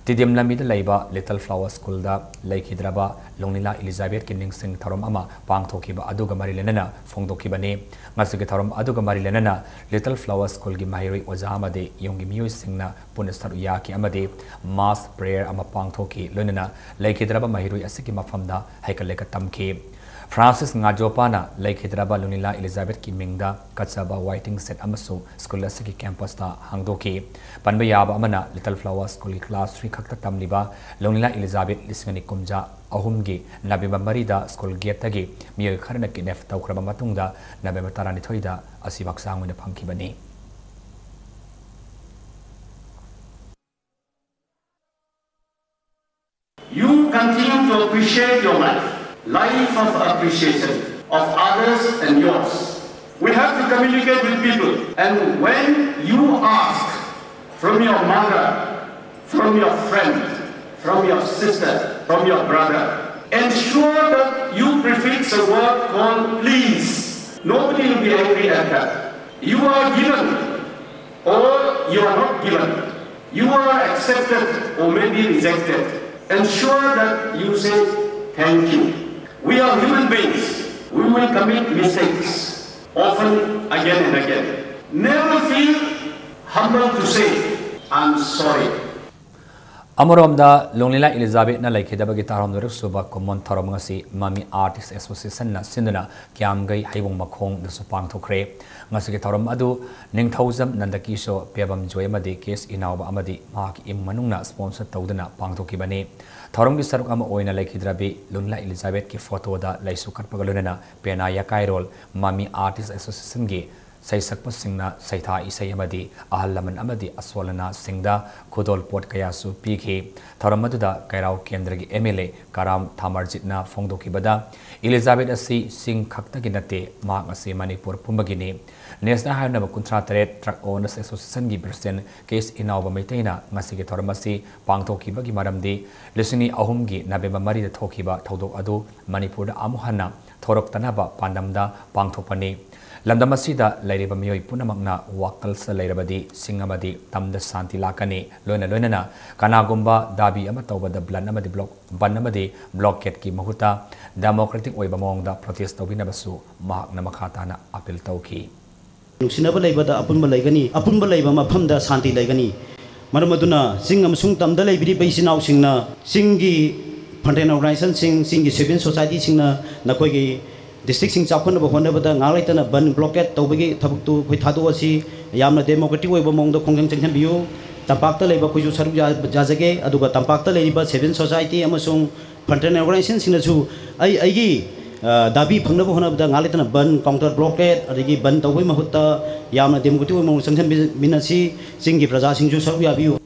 ꯇꯤꯗꯤꯝ ꯂꯝꯕꯤꯗ ꯂꯩꯕ ꯂꯤꯇꯜ ꯐ꯭ꯂꯥꯋꯔ ꯁ꯭ꯀꯨꯜꯗ ꯂꯩꯈꯤꯗ꯭ꯔꯕ ꯂꯣꯡꯂꯤꯅꯥ ꯏꯂꯤꯖꯥꯕꯦꯊꯀꯤ ꯅꯤꯡꯁꯤꯡ ꯊꯧꯔꯝ ꯑꯃ ꯄꯥꯡꯊꯣꯛꯈꯤꯕ ꯑꯗꯨꯒ ꯃꯔꯤ ꯂꯩꯅꯅ ꯐꯣꯡꯗꯣꯛꯈꯤꯕꯅꯤ꯫ ꯃꯁꯤꯒꯤ ꯊꯧꯔꯝ ꯑꯗꯨꯒ ꯃꯔꯤ ꯂꯩꯅꯅ ꯂꯤꯇꯜ ꯐ꯭ꯂꯥꯋꯔ ꯁ꯭ꯀꯨꯜꯒꯤ ꯃꯍꯩꯔꯣꯏ, ꯑꯣꯖꯥ ꯑꯃꯗꯤ ꯌꯨꯝꯒꯤ ꯃꯤꯑꯣꯏꯁꯤꯡꯅ ꯄꯨꯟꯅ ꯁꯔꯨꯛ ꯌꯥꯈꯤ ꯑꯃꯗꯤ ꯃꯥꯁ ꯄ꯭ꯔꯦꯌꯔ ꯑꯃ ꯄꯥꯡꯊꯣꯛꯈꯤ꯫ ꯂꯣꯏꯅꯅ ꯂꯩꯈꯤꯗ꯭ꯔꯕ ꯃꯍꯩꯔꯣꯏ ꯑꯁꯤꯒꯤ ꯃꯐꯝꯗ ꯍꯩꯀꯠ ꯂꯩꯀꯠ ꯇꯝꯈꯤ꯫ ꯐ꯭ꯔꯥꯟꯁꯤꯁ ꯉꯥꯖꯣꯄꯥꯅ ꯂꯩꯈꯤꯗ꯭ꯔꯕ ꯂꯣꯡꯂꯤꯅꯥ ꯏꯂꯤꯖꯥꯕꯦꯊꯀꯤ ꯃꯤꯡꯗ ꯀꯠꯆꯕ ꯋꯥꯏꯇꯤꯡ ꯁꯦꯠ ꯑꯃꯁꯨ ꯁ꯭ꯀꯨꯜ ꯑꯁꯤꯒꯤ ꯀꯦꯝꯄꯁꯇ ꯍꯥꯡꯗꯣꯛꯈꯤ꯫ ꯄꯟꯕ ꯌꯥꯕ ꯑꯃꯅ, ꯂꯤꯇꯜ ꯐ꯭ꯂꯥꯋꯔ ꯁ꯭ꯀꯨꯜꯒꯤ ꯀ꯭ꯂꯥꯁ ꯊ꯭ꯔꯤ ꯈꯛꯇ ꯇꯝꯂꯤꯕ ꯂꯣꯡꯂꯤꯅꯥ ꯏꯂꯤꯖꯥꯕꯦꯊ ꯂꯤꯁꯤꯡ ꯑꯅꯤ ꯀꯨꯝꯖꯥ ꯑꯍꯨꯝꯒꯤ ꯅꯕꯦꯝꯕꯔ ꯃꯔꯤꯗ ꯁ꯭ꯀꯨꯜ ꯒꯦꯠꯇꯒꯤ ꯃꯤꯑꯣꯏ ꯈꯔꯅ ꯀꯤꯗꯅꯦꯞ ꯇꯧꯈ꯭ꯔꯕ ꯃꯇꯨꯡꯗ ꯅꯕꯦꯝꯕꯔ ꯇꯔꯥꯅꯤꯊꯣꯏꯗ ꯑꯁꯤꯕ ꯍꯛꯆꯥꯡ ꯑꯣꯏꯅ ꯐꯪꯈꯤꯕꯅꯤ꯫ You continue to appreciate your life, life of appreciation of others and yours. We have to communicate with people. And when you ask from your mother, from your friend, from your sister, from your brother, ensure that you prefix a word called please. Nobody will be angry at that. You are given Or you are not given. You are accepted or maybe rejected. Ensure that you say thank you. We are human beings. We will commit mistakes, often again and again. Never feel humble to say, "I'm sorry." ꯑꯃꯔꯣꯝꯗ, ꯂꯨꯡꯂꯤꯂꯥ ꯏꯂꯤꯖꯥꯕꯦꯠꯅ ꯂꯩꯈꯤꯗꯕꯒꯤ ꯇꯔꯥꯍꯨꯝꯗꯣꯏꯔꯛ ꯁꯨꯕ ꯀꯨꯝꯑꯣꯟ ꯊꯧꯔꯝ ꯉꯁꯤ ꯃꯃꯤ Artist Associationꯅ ꯁꯤꯟꯗꯨꯅ ꯀ꯭ꯌꯥꯝꯒꯩ ꯍꯩꯕꯣꯡ ꯃꯈꯣꯡꯗꯁꯨ ꯄꯥꯡꯊꯣꯛꯈ꯭ꯔꯦ꯫ ꯉꯁꯤꯒꯤ ꯊꯧꯔꯝ ꯑꯗꯨ ꯅꯤꯡꯊꯧꯖꯝ ꯅꯟꯗꯀꯤꯁꯣ, ꯄꯦꯕꯝ ꯖꯣꯏ ꯑꯃꯗꯤ ꯀꯦ ꯑꯦꯁ ꯏꯅꯥꯎꯕ ꯑꯃꯗꯤ ꯃꯍꯥꯛꯀꯤ ꯏꯃꯨꯡ ꯃꯅꯨꯡꯅ sponsor ꯇꯧꯗꯨꯅ ꯄꯥꯡꯊꯣꯛꯈꯤꯕꯅꯤ꯫ ꯊꯧꯔꯝꯒꯤ ꯁꯔꯨꯛ ꯑꯃ ꯑꯣꯏꯅ ꯂꯩꯈꯤꯗ꯭ꯔꯕꯤ ꯂꯨꯡꯂꯤꯂꯥ ꯏꯂꯤꯖꯥꯕꯦꯠꯀꯤ photoꯗ ꯂꯩꯁꯨ ꯀꯠꯄꯒ ꯂꯣꯏꯅꯅ ꯄꯦꯅꯥ ꯌꯥꯀꯥꯏꯔꯣꯜ, ꯃꯃꯤ Artist Associationꯒꯤ ꯁꯩꯁꯛꯄꯁꯤꯡꯅ ꯁꯩꯊꯥ ꯏꯁꯩ ꯑꯃꯗꯤ ꯑꯍꯜ ꯂꯃꯟ ꯑꯃꯗꯤ ꯑꯁꯣꯜ ꯑꯅꯥꯁꯤꯡꯗ ꯈꯨꯗꯣꯜꯄꯣꯠ ꯀꯌꯥꯁꯨ ꯄꯤꯈꯤ꯫ ꯊꯧꯔꯝ ꯑꯗꯨꯗ ꯀꯩꯔꯥꯎ ꯀꯦꯟꯗ꯭ꯔꯒꯤ MLA ꯀꯔꯥꯝ ꯊꯥꯃꯔꯖꯤꯠꯅ ꯐꯣꯡꯗꯣꯛꯈꯤꯕꯗ, ꯏꯂꯤꯖꯥꯕꯦꯠ ꯑꯁꯤ ꯆꯤꯡ ꯈꯛꯇꯒꯤ ꯅꯠꯇꯦ, ꯃꯍꯥꯛ ꯑꯁꯤ ꯃꯅꯤꯄꯨꯔ ꯄꯨꯝꯕꯒꯤꯅꯤ꯫ National ꯍꯥꯏꯅꯕ ꯀꯨꯟꯊ꯭ꯔꯥ ꯇꯔꯦꯠ Truck Owners Associationꯒꯤ President ꯀꯦ ꯑꯦꯁ ꯏꯅꯥꯎꯕ ꯃꯩꯇꯩꯅ ꯉꯁꯤꯒꯤ ꯊꯧꯔꯝ ꯑꯁꯤ ꯄꯥꯡꯊꯣꯛꯈꯤꯕꯒꯤ ꯃꯔꯝꯗꯤ, ꯂꯤꯁꯤꯡ ꯑꯅꯤ ꯑꯍꯨꯝꯒꯤ November ꯃꯔꯤꯗ ꯊꯣꯛꯈꯤꯕ ꯊꯧꯗꯣꯛ ꯑꯗꯨ ꯃꯅꯤꯄꯨꯔꯗ ꯑꯃꯨꯛ ꯍꯟꯅ ꯊꯣꯔꯛꯇꯅꯕ ꯄꯥꯟꯗꯝꯗ ꯄꯥꯡꯊꯣꯛꯄꯅꯤ꯫ ꯂꯝꯗꯝ ꯑꯁꯤꯗ ꯂꯩꯔꯤꯕ ꯃꯤꯑꯣꯏ ꯄꯨꯝꯅꯃꯛꯅ ꯋꯥꯈꯜꯁꯤꯗ ꯂꯩꯔꯕꯗꯤ ꯆꯤꯡ ꯑꯃꯗꯤ ꯇꯝꯗ ꯁꯥꯟꯇꯤ ꯂꯥꯛꯀꯅꯤ꯫ ꯂꯣꯏꯅ ꯂꯣꯏꯅꯅ ꯀꯅꯥꯒꯨꯝꯕ ꯗꯥꯕꯤ ꯑꯃ ꯇꯧꯕꯗ ꯕ꯭ꯂꯟ ꯑꯃꯗꯤ ꯕ꯭ꯂꯣꯛ, ꯕꯟ ꯑꯃꯗꯤ ꯕ꯭ꯂꯣꯀꯦꯠꯀꯤ ꯃꯍꯨꯠꯇ democratic ꯑꯣꯏꯕ ꯃꯑꯣꯡꯗ protest ꯇꯧꯕꯤꯅꯕꯁꯨ ꯃꯍꯥꯛꯅ ꯃꯈꯥ ꯇꯥꯅ appeal ꯇꯧꯈꯤ꯫ ꯅꯨꯡꯁꯤꯅꯕ ꯂꯩꯕꯗ ꯑꯄꯨꯟꯕ ꯂꯩꯒꯅꯤ, ꯑꯄꯨꯟꯕ ꯂꯩꯕ ꯃꯐꯝꯗ ꯁꯥꯟꯇꯤ ꯂꯩꯒꯅꯤ꯫ ꯃꯔꯝ ꯑꯗꯨꯅ ꯆꯤꯡ ꯑꯃꯁꯨꯡ ꯇꯝꯗ ꯂꯩꯕꯤꯔꯤꯕ ꯏꯆꯤꯟ ꯏꯅꯥꯎꯁꯤꯡꯅ ꯆꯤꯡꯒꯤ frontline organizationꯁꯤꯡ, ꯆꯤꯡꯒꯤ civil societyꯁꯤꯡꯅ ꯅꯈꯣꯏꯒꯤ districtꯁꯤꯡ ꯆꯥꯎꯈꯠꯅꯕ ꯍꯣꯠꯅꯕꯗ ꯉꯥꯏꯍꯥꯛ ꯂꯩꯇꯅ ꯕꯟ blockade ꯇꯧꯕꯒꯤ ꯊꯕꯛꯇꯨ ꯑꯩꯈꯣꯏ ꯊꯥꯗꯣꯛꯑꯁꯤ꯫ ꯌꯥꯝꯅ democratic ꯑꯣꯏꯕ ꯃꯑꯣꯡꯗ ꯈꯣꯡꯖꯪ ꯆꯪꯁꯤꯟꯕꯤꯌꯨ꯫ ꯇꯝꯄꯥꯛꯇ ꯂꯩꯕ ꯑꯩꯈꯣꯏꯁꯨ ꯁꯔꯨꯛ ꯌꯥ-, ꯌꯥꯖꯒꯦ, ꯑꯗꯨꯒ ꯇꯝꯄꯥꯛꯇ ꯂꯩꯔꯤꯕ civil society ꯑꯃꯁꯨꯡ frontline organizationꯁꯤꯡꯅꯁꯨ ꯑꯩ, ꯑꯩꯒꯤ, ꯑ, ꯗꯥꯕꯤ ꯐꯪꯅꯕ ꯍꯣꯠꯅꯕꯗ ꯉꯥꯏꯍꯥꯛ ꯂꯩꯇꯅ ꯕꯟ, counter blockade, ꯑꯗꯒꯤ ꯕꯟ ꯇꯧꯕꯒꯤ ꯃꯍꯨꯠꯇ ꯌꯥꯝꯅ democratic ꯑꯣꯏꯕ ꯃꯑꯣꯡꯗ ꯆꯪꯁꯤꯟꯃꯤꯟꯅꯁꯤ꯫ ꯆꯤꯡꯒꯤ ꯄ꯭ꯔꯖꯥꯁꯤꯡꯁꯨ ꯁꯔꯨꯛ ꯌꯥꯕꯤꯌꯨ꯫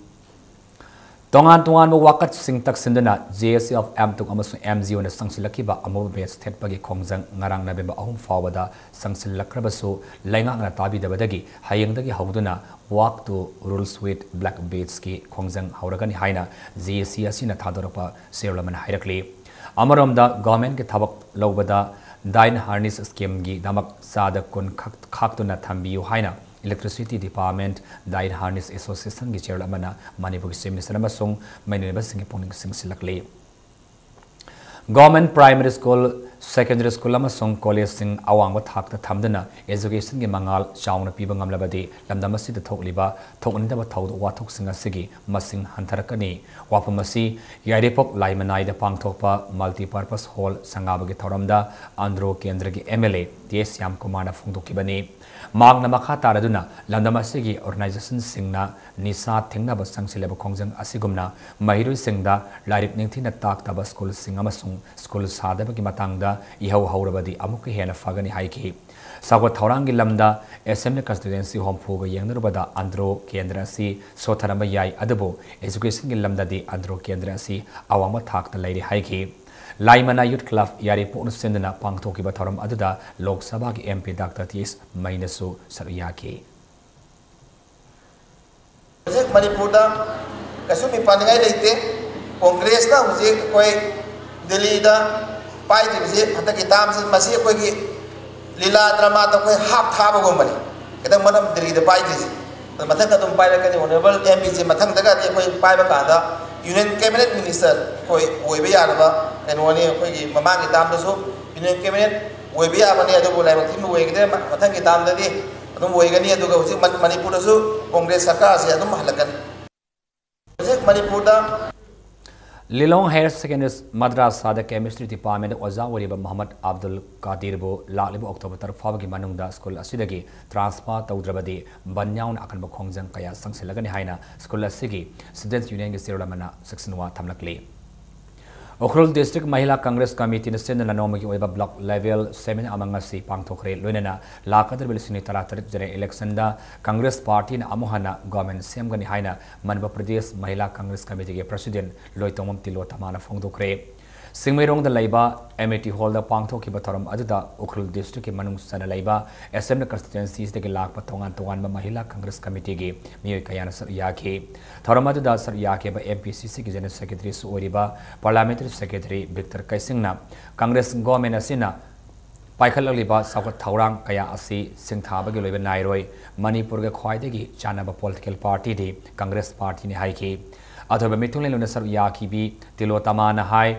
ꯇꯣꯉꯥꯟ ꯇꯣꯉꯥꯟꯕ ꯋꯥꯀꯠꯁꯤꯡ ꯇꯛꯁꯤꯟꯗꯨꯅ JAC of M ꯇꯨꯡ ꯑꯃꯁꯨꯡ MGOꯅ ꯆꯪꯁꯤꯜꯂꯛꯈꯤꯕ ꯑꯃꯨꯕ badge ꯊꯦꯠꯄꯒꯤ ꯈꯣꯡꯖꯪ ꯉꯔꯥꯡ November ꯑꯍꯨꯝ ꯐꯥꯎꯕꯗ ꯆꯪꯁꯤꯜꯂꯛꯈ꯭ꯔꯕꯁꯨ, ꯂꯩꯉꯥꯛꯅ ꯇꯥꯕꯤꯗꯕꯗꯒꯤ ꯍꯌꯦꯡꯗꯒꯤ ꯍꯧꯗꯨꯅ Walk to Rules with Black Badgeꯀꯤ ꯈꯣꯡꯖꯪ ꯍꯧꯔꯒꯅꯤ ꯍꯥꯏꯅ JAC ꯑꯁꯤꯅ ꯊꯥꯗꯣꯔꯛꯄ ꯆꯦꯔꯣꯜ ꯑꯃꯅ ꯍꯥꯏꯔꯛꯂꯤ꯫ ꯑꯃꯔꯣꯝꯗ, governmentꯀꯤ ꯊꯕꯛ ꯂꯧꯕꯗ dine harness schemeꯒꯤꯗꯃꯛ ꯆꯥꯗ ꯀꯨꯟ ꯈꯛ ꯈꯥꯛꯇꯨꯅ ꯊꯝꯕꯤꯌꯨ ꯍꯥꯏꯅ Electricity Department, Died Harness Associationꯒꯤ chairman ꯑꯃꯅ ꯃꯅꯤꯄꯨꯔꯒꯤ Chief Minister ꯑꯃꯁꯨꯡ ꯃꯩꯅꯣꯏꯕꯁꯤꯡꯒꯤ ꯄꯨꯛꯅꯤꯡ ꯆꯤꯡꯁꯤꯜꯂꯛꯂꯤ꯫ Government Primary School, Secondary School ꯑꯃꯁꯨꯡ collegeꯁꯤꯡ ꯑꯋꯥꯡꯕ ꯊꯥꯛꯇ ꯊꯝꯗꯨꯅ educationꯒꯤ ꯃꯉꯥꯜ ꯆꯥꯎꯅ ꯄꯤꯕ ꯉꯝꯂꯕꯗꯤ ꯂꯝꯗꯝ ꯑꯁꯤꯗ ꯊꯣꯛꯂꯤꯕ ꯊꯣꯛꯅꯤꯡꯗꯕ ꯊꯧꯗꯣꯛ ꯋꯥꯊꯣꯛꯁꯤꯡ ꯑꯁꯤꯒꯤ ꯃꯁꯤꯡ ꯍꯟꯊꯔꯛꯀꯅꯤ꯫ ꯋꯥꯐꯝ ꯑꯁꯤ ꯌꯥꯏꯔꯤꯄꯣꯛ ꯂꯥꯏꯃꯅꯥꯏꯗ ꯄꯥꯡꯊꯣꯛꯄ Multipurpose Hall ꯁꯪꯒꯥꯕꯒꯤ ꯊꯧꯔꯝꯗ ꯑꯟꯗ꯭ꯔꯣ ꯀꯦꯟꯗ꯭ꯔꯒꯤ MLA ꯇꯤ ꯑꯦꯁ ꯁ꯭ꯌꯥꯝꯀꯨꯃꯥꯔꯅ ꯐꯣꯡꯗꯣꯛꯈꯤꯕꯅꯤ꯫ ꯃꯍꯥꯛꯅ ꯃꯈꯥ ꯇꯥꯔꯗꯨꯅ ꯂꯝꯗꯝ ꯑꯁꯤꯒꯤ organizationꯁꯤꯡꯅ ꯅꯤꯁꯥ ꯊꯤꯡꯅꯕ ꯆꯪꯁꯤꯜꯂꯕ ꯈꯣꯡꯖꯪ ꯑꯁꯤꯒꯨꯝꯅ ꯃꯍꯩꯔꯣꯏꯁꯤꯡꯗ ꯂꯥꯏꯔꯤꯛ ꯅꯤꯡꯊꯤꯅ ꯇꯥꯛꯇꯕ schoolꯁꯤꯡ ꯑꯃꯁꯨꯡ school ꯁꯥꯗꯕꯒꯤ ꯃꯇꯥꯡꯗ ꯏꯍꯧ ꯍꯧꯔꯕꯗꯤ ꯑꯃꯨꯛꯀ ꯍꯦꯟꯅ ꯐꯒꯅꯤ ꯍꯥꯏꯈꯤ꯫ ꯆꯥꯎꯈꯠ ꯊꯧꯔꯥꯡꯒꯤ ꯂꯝꯗ Assembly constituency ꯍꯨꯝꯐꯨꯒ ꯌꯦꯡꯅꯔꯨꯕꯗ ꯑꯟꯗ꯭ꯔꯣ ꯀꯦꯟꯗ꯭ꯔ ꯑꯁꯤ ꯁꯣꯠꯊꯔꯝꯕ ꯌꯥꯏ, ꯑꯗꯨꯕꯨ educationꯒꯤ ꯂꯝꯗꯗꯤ ꯑꯟꯗ꯭ꯔꯣ ꯀꯦꯟꯗ꯭ꯔ ꯑꯁꯤ ꯑꯋꯥꯡꯕ ꯊꯥꯛꯇ ꯂꯩꯔꯤ ꯍꯥꯏꯈꯤ꯫ ꯂꯥꯏꯃꯅꯥ Youth Club ꯌꯥꯏꯔꯤꯄꯣꯛꯅ ꯁꯤꯟꯗꯨꯅ ꯄꯥꯡꯊꯣꯛꯈꯤꯕ ꯊꯧꯔꯝ ꯑꯗꯨꯗ ꯂꯣꯛ ꯁꯚꯥꯒꯤ MP Doctor ꯇꯤ ꯑꯦꯁ ꯃꯩꯅꯁꯨ ꯁꯔꯨꯛ ꯌꯥꯈꯤ꯫ ꯍꯧꯖꯤꯛ ꯃꯅꯤꯄꯨꯔꯗ ꯀꯩꯁꯨ ꯃꯤꯄꯥꯟꯅꯤꯡꯉꯥꯏ ꯂꯩꯇꯦ꯫ ꯀꯣꯡꯒ꯭ꯔꯦꯁꯅ ꯍꯧꯖꯤꯛ ꯑꯩꯈꯣꯏ ꯗꯤꯜꯂꯤꯗ ꯄꯥꯏꯗ꯭ꯔꯤꯕꯁꯤ ꯍꯟꯗꯛꯀꯤ termꯁꯤ, ꯃꯁꯤ ꯑꯩꯈꯣꯏꯒꯤ ꯂꯤꯂꯥ dramaꯗ ꯑꯩꯈꯣꯏ ꯍꯥꯞ ꯊꯥꯕꯒꯨꯝꯕꯅꯤ꯫ ꯈꯤꯇꯪ ꯃꯅꯝ ꯗꯤꯜꯂꯤꯗ ꯄꯥꯏꯗ꯭ꯔꯤꯁꯦ꯫ ꯑꯗꯣ ꯃꯊꯪ ꯑꯗꯨꯝ ꯄꯥꯏꯔꯛꯀꯅꯤ꯫ Honourable MPꯁꯦ ꯃꯊꯪꯗꯒꯗꯤ ꯑꯩꯈꯣꯏ ꯄꯥꯏꯕ ꯀꯥꯟꯗ Union Cabinet Minister ꯑꯩꯈꯣꯏ ꯑꯣꯏꯕ ꯌꯥꯔꯕ ꯀꯩꯅꯣꯅꯤ꯫ ꯑꯩꯈꯣꯏꯒꯤ ꯃꯃꯥꯡꯒꯤ termꯗꯁꯨ Union Cabinet ꯑꯣꯏꯕ ꯌꯥꯕꯅꯤ, ꯑꯗꯨꯕꯨ ꯂꯥꯏꯕꯛ ꯊꯤꯕ ꯑꯣꯏꯈꯤꯗ꯭ꯔꯦ꯫ ꯃ-, ꯃꯊꯪꯒꯤ termꯗꯗꯤ ꯑꯗꯨꯝ ꯑꯣꯏꯒꯅꯤ꯫ ꯑꯗꯨꯒ ꯍꯧꯖꯤꯛ ꯃ-, ꯃꯅꯤꯄꯨꯔꯗꯁꯨ ꯀꯣꯡꯒ꯭ꯔꯦꯁ ꯁꯔꯀꯥꯔꯁꯦ ꯑꯗꯨꯝ ꯍꯜꯂꯛꯀꯅꯤ꯫ ꯍꯧꯖꯤꯛ ꯃꯅꯤꯄꯨꯔꯗ Lilong Higher Secondary Madrasada Chemistry Department ꯑꯣꯖꯥ ꯑꯣꯏꯔꯤꯕ ꯃꯣꯍꯝꯃꯗ ꯑꯕꯗꯨꯜ ꯀꯥꯗꯤꯔꯕꯨ ꯂꯥꯛꯂꯤꯕ October ꯇꯔꯨꯛ ꯐꯥꯎꯕꯒꯤ ꯃꯅꯨꯡꯗ school ꯑꯁꯤꯗꯒꯤ transfer ꯇꯧꯗ꯭ꯔꯕꯗꯤ ꯕꯟ ꯌꯥꯎꯅ ꯑꯀꯟꯕ ꯈꯣꯡꯖꯪ ꯀꯌꯥ ꯆꯪꯁꯤꯜꯂꯒꯅꯤ ꯍꯥꯏꯅ school ꯑꯁꯤꯒꯤ Students Unionꯒꯤ chairman ꯑꯃꯅ ꯆꯦꯛꯁꯤꯟꯋꯥ ꯊꯝꯂꯛꯂꯤ꯫ ꯎꯈ꯭ꯔꯨꯜ District Mahila Congress Committeeꯅ ꯁꯤꯟꯗꯨꯅ ꯅꯣꯡꯃꯒꯤ ꯑꯣꯏꯕ block level seminar ꯑꯃ ꯉꯁꯤ ꯄꯥꯡꯊꯣꯛꯈ꯭ꯔꯦ꯫ ꯂꯣꯏꯅꯅ ꯂꯥꯛꯀꯗꯧꯔꯤꯕ ꯂꯤꯁꯤꯡ ꯑꯅꯤ ꯇꯔꯥꯇꯔꯦꯠ general electionꯗ Congress partyꯅ ꯑꯃꯨꯛ ꯍꯟꯅ government ꯁꯦꯝꯒꯅꯤ ꯍꯥꯏꯅ ꯃꯅꯤꯄꯨꯔ ꯄ꯭ꯔꯗꯦꯁ ꯃꯍꯤꯂꯥ Congress Committeeꯒꯤ president ꯂꯣꯏꯇꯣꯡꯕꯝ ꯇꯤꯂꯣꯇꯃꯥꯅ ꯐꯣꯡꯗꯣꯛꯈ꯭ꯔꯦ꯫ ꯁꯤꯡꯃꯩꯔꯣꯡꯗ ꯂꯩꯕ Amity Hallꯗ ꯄꯥꯡꯊꯣꯛꯈꯤꯕ ꯊꯧꯔꯝ ꯑꯗꯨꯗ ꯎꯈ꯭ꯔꯨꯜ districtꯀꯤ ꯃꯅꯨꯡ ꯆꯟꯅ ꯂꯩꯕ Assembly constituencyꯗꯒꯤ ꯂꯥꯛꯄ ꯇꯣꯉꯥꯟ ꯇꯣꯉꯥꯟꯕ ꯃꯍꯤꯂꯥ Congress Committeeꯒꯤ ꯃꯤꯑꯣꯏ ꯀꯌꯥꯅ ꯁꯔꯨꯛ ꯌꯥꯈꯤ꯫ ꯊꯧꯔꯝ ꯑꯗꯨꯗ ꯁꯔꯨꯛ ꯌꯥꯈꯤꯕ MPCCꯒꯤ General Secretaryꯁꯨ ꯑꯣꯏꯔꯤꯕ Parliamentary Secretary Victor ꯀꯩꯁꯤꯡꯅ Congress government ꯑꯁꯤꯅ ꯄꯥꯏꯈꯠꯂꯛꯂꯤꯕ ꯆꯥꯎꯈꯠ ꯊꯧꯔꯥꯡ ꯀꯌꯥ ꯑꯁꯤ ꯁꯤꯡꯊꯥꯕꯒꯤ ꯂꯣꯏꯕ ꯅꯥꯏꯔꯣꯏ꯫ ꯃꯅꯤꯄꯨꯔꯒ ꯈ꯭ꯋꯥꯏꯗꯒꯤ ꯆꯥꯟꯅꯕ political partyꯗꯤ Congress partyꯅꯤ ꯍꯥꯏꯈꯤ꯫ ꯑꯊꯣꯏꯕ ꯃꯤꯊꯨꯡꯂꯦꯟ ꯂꯣꯟꯅ ꯁꯔꯨꯛ ꯌꯥꯈꯤꯕꯤ ꯇꯤꯂꯣꯇꯃꯥꯅ ꯍꯥꯏ,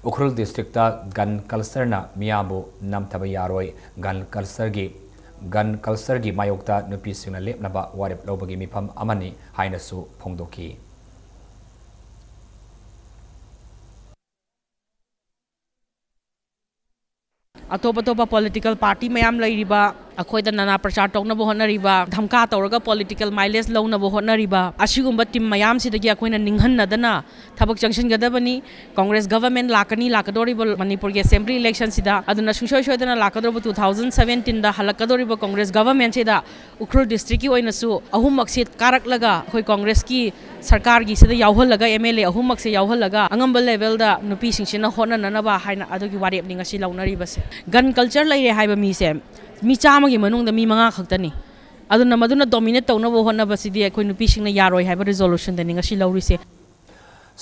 ꯎꯈ꯭ꯔꯨꯜ districtꯇ gun cultureꯅ ꯃꯤꯌꯥꯝꯕꯨ ꯅꯝꯊꯕ ꯌꯥꯔꯣꯏ꯫ Gun cultureꯒꯤ, gun cultureꯒꯤ ꯃꯥꯌꯣꯛꯇ ꯅꯨꯄꯤꯁꯤꯡꯅ ꯂꯦꯞꯅꯕ ꯋꯥꯔꯦꯞ ꯂꯧꯕꯒꯤ ꯃꯤꯐꯝ ꯑꯃꯅꯤ ꯍꯥꯏꯅꯁꯨ ꯐꯣꯡꯗꯣꯛꯈꯤ꯫ ꯑꯇꯣꯞ ꯑꯇꯣꯞꯄ political party ꯃꯌꯥꯝ ꯂꯩꯔꯤꯕ, ꯑꯩꯈꯣꯏꯗ ꯅꯥꯅꯥ ꯄ꯭ꯔꯆꯥꯔ ꯇꯧꯅꯕ ꯍꯣꯠꯅꯔꯤꯕ, ꯙꯝꯀꯥ ꯇꯧꯔꯒ political mileage ꯂꯧꯅꯕ ꯍꯣꯠꯅꯔꯤꯕ, ꯑꯁꯤꯒꯨꯝꯕ team ꯃꯌꯥꯝꯁꯤꯗꯒꯤ ꯑꯩꯈꯣꯏꯅ ꯅꯤꯡꯍꯟꯅꯗꯅ ꯊꯕꯛ ꯆꯪꯁꯤꯟꯒꯗꯕꯅꯤ꯫ Congress government ꯂꯥꯛꯀꯅꯤ, ꯂꯥꯛꯀꯗꯧꯔꯤꯕ ꯃꯅꯤꯄꯨꯔꯒꯤ assembly electionꯁꯤꯗ꯫ ꯑꯗꯨꯅ ꯁꯨꯡꯁꯣꯏ ꯁꯣꯏꯗꯅ ꯂꯥꯛꯀꯗꯧꯔꯤꯕ two thousand seventeenꯗ ꯍꯜꯂꯛꯀꯗꯧꯔꯤꯕ Congress governmentꯁꯤꯗ ꯎꯈ꯭ꯔꯨꯜ districtꯀꯤ ꯑꯣꯏꯅꯁꯨ ꯑꯍꯨꯝꯃꯛꯁꯤ ꯀꯥꯔꯛꯂꯒ ꯑꯩꯈꯣꯏ Congressꯀꯤ ꯁꯔꯀꯥꯔꯒꯤꯁꯤꯗ ꯌꯥꯎꯍꯜꯂꯒ, MLA ꯑꯍꯨꯝꯃꯛꯁꯦ ꯌꯥꯎꯍꯜꯂꯒ ꯑꯉꯝꯕ levelꯗ ꯅꯨꯄꯤꯁꯤꯡꯁꯤꯅ ꯍꯣꯠꯅꯅꯅꯕ ꯍꯥꯏꯅ ꯑꯗꯨꯒꯤ ꯋꯥꯔꯦꯞꯅꯤ ꯉꯁꯤ ꯂꯧꯅꯔꯤꯕꯁꯦ꯫ Gun culture ꯂꯩꯔꯦ ꯍꯥꯏꯕ ꯃꯤꯁꯦ ꯃꯤ ꯆꯥꯝꯃꯒꯤ ꯃꯅꯨꯡꯗ ꯃꯤ ꯃꯉꯥ ꯈꯛꯇꯅꯤ꯫ ꯑꯗꯨꯅ ꯃꯗꯨꯅ dominate ꯇꯧꯅꯕ ꯍꯣꯠꯅꯕꯁꯤꯗꯤ ꯑꯩꯈꯣꯏ ꯅꯨꯄꯤꯁꯤꯡꯅ ꯌꯥꯔꯣꯏ ꯍꯥꯏꯕ resolutionꯗꯅꯤ ꯉꯁꯤ ꯂꯧꯔꯤꯁꯦ꯫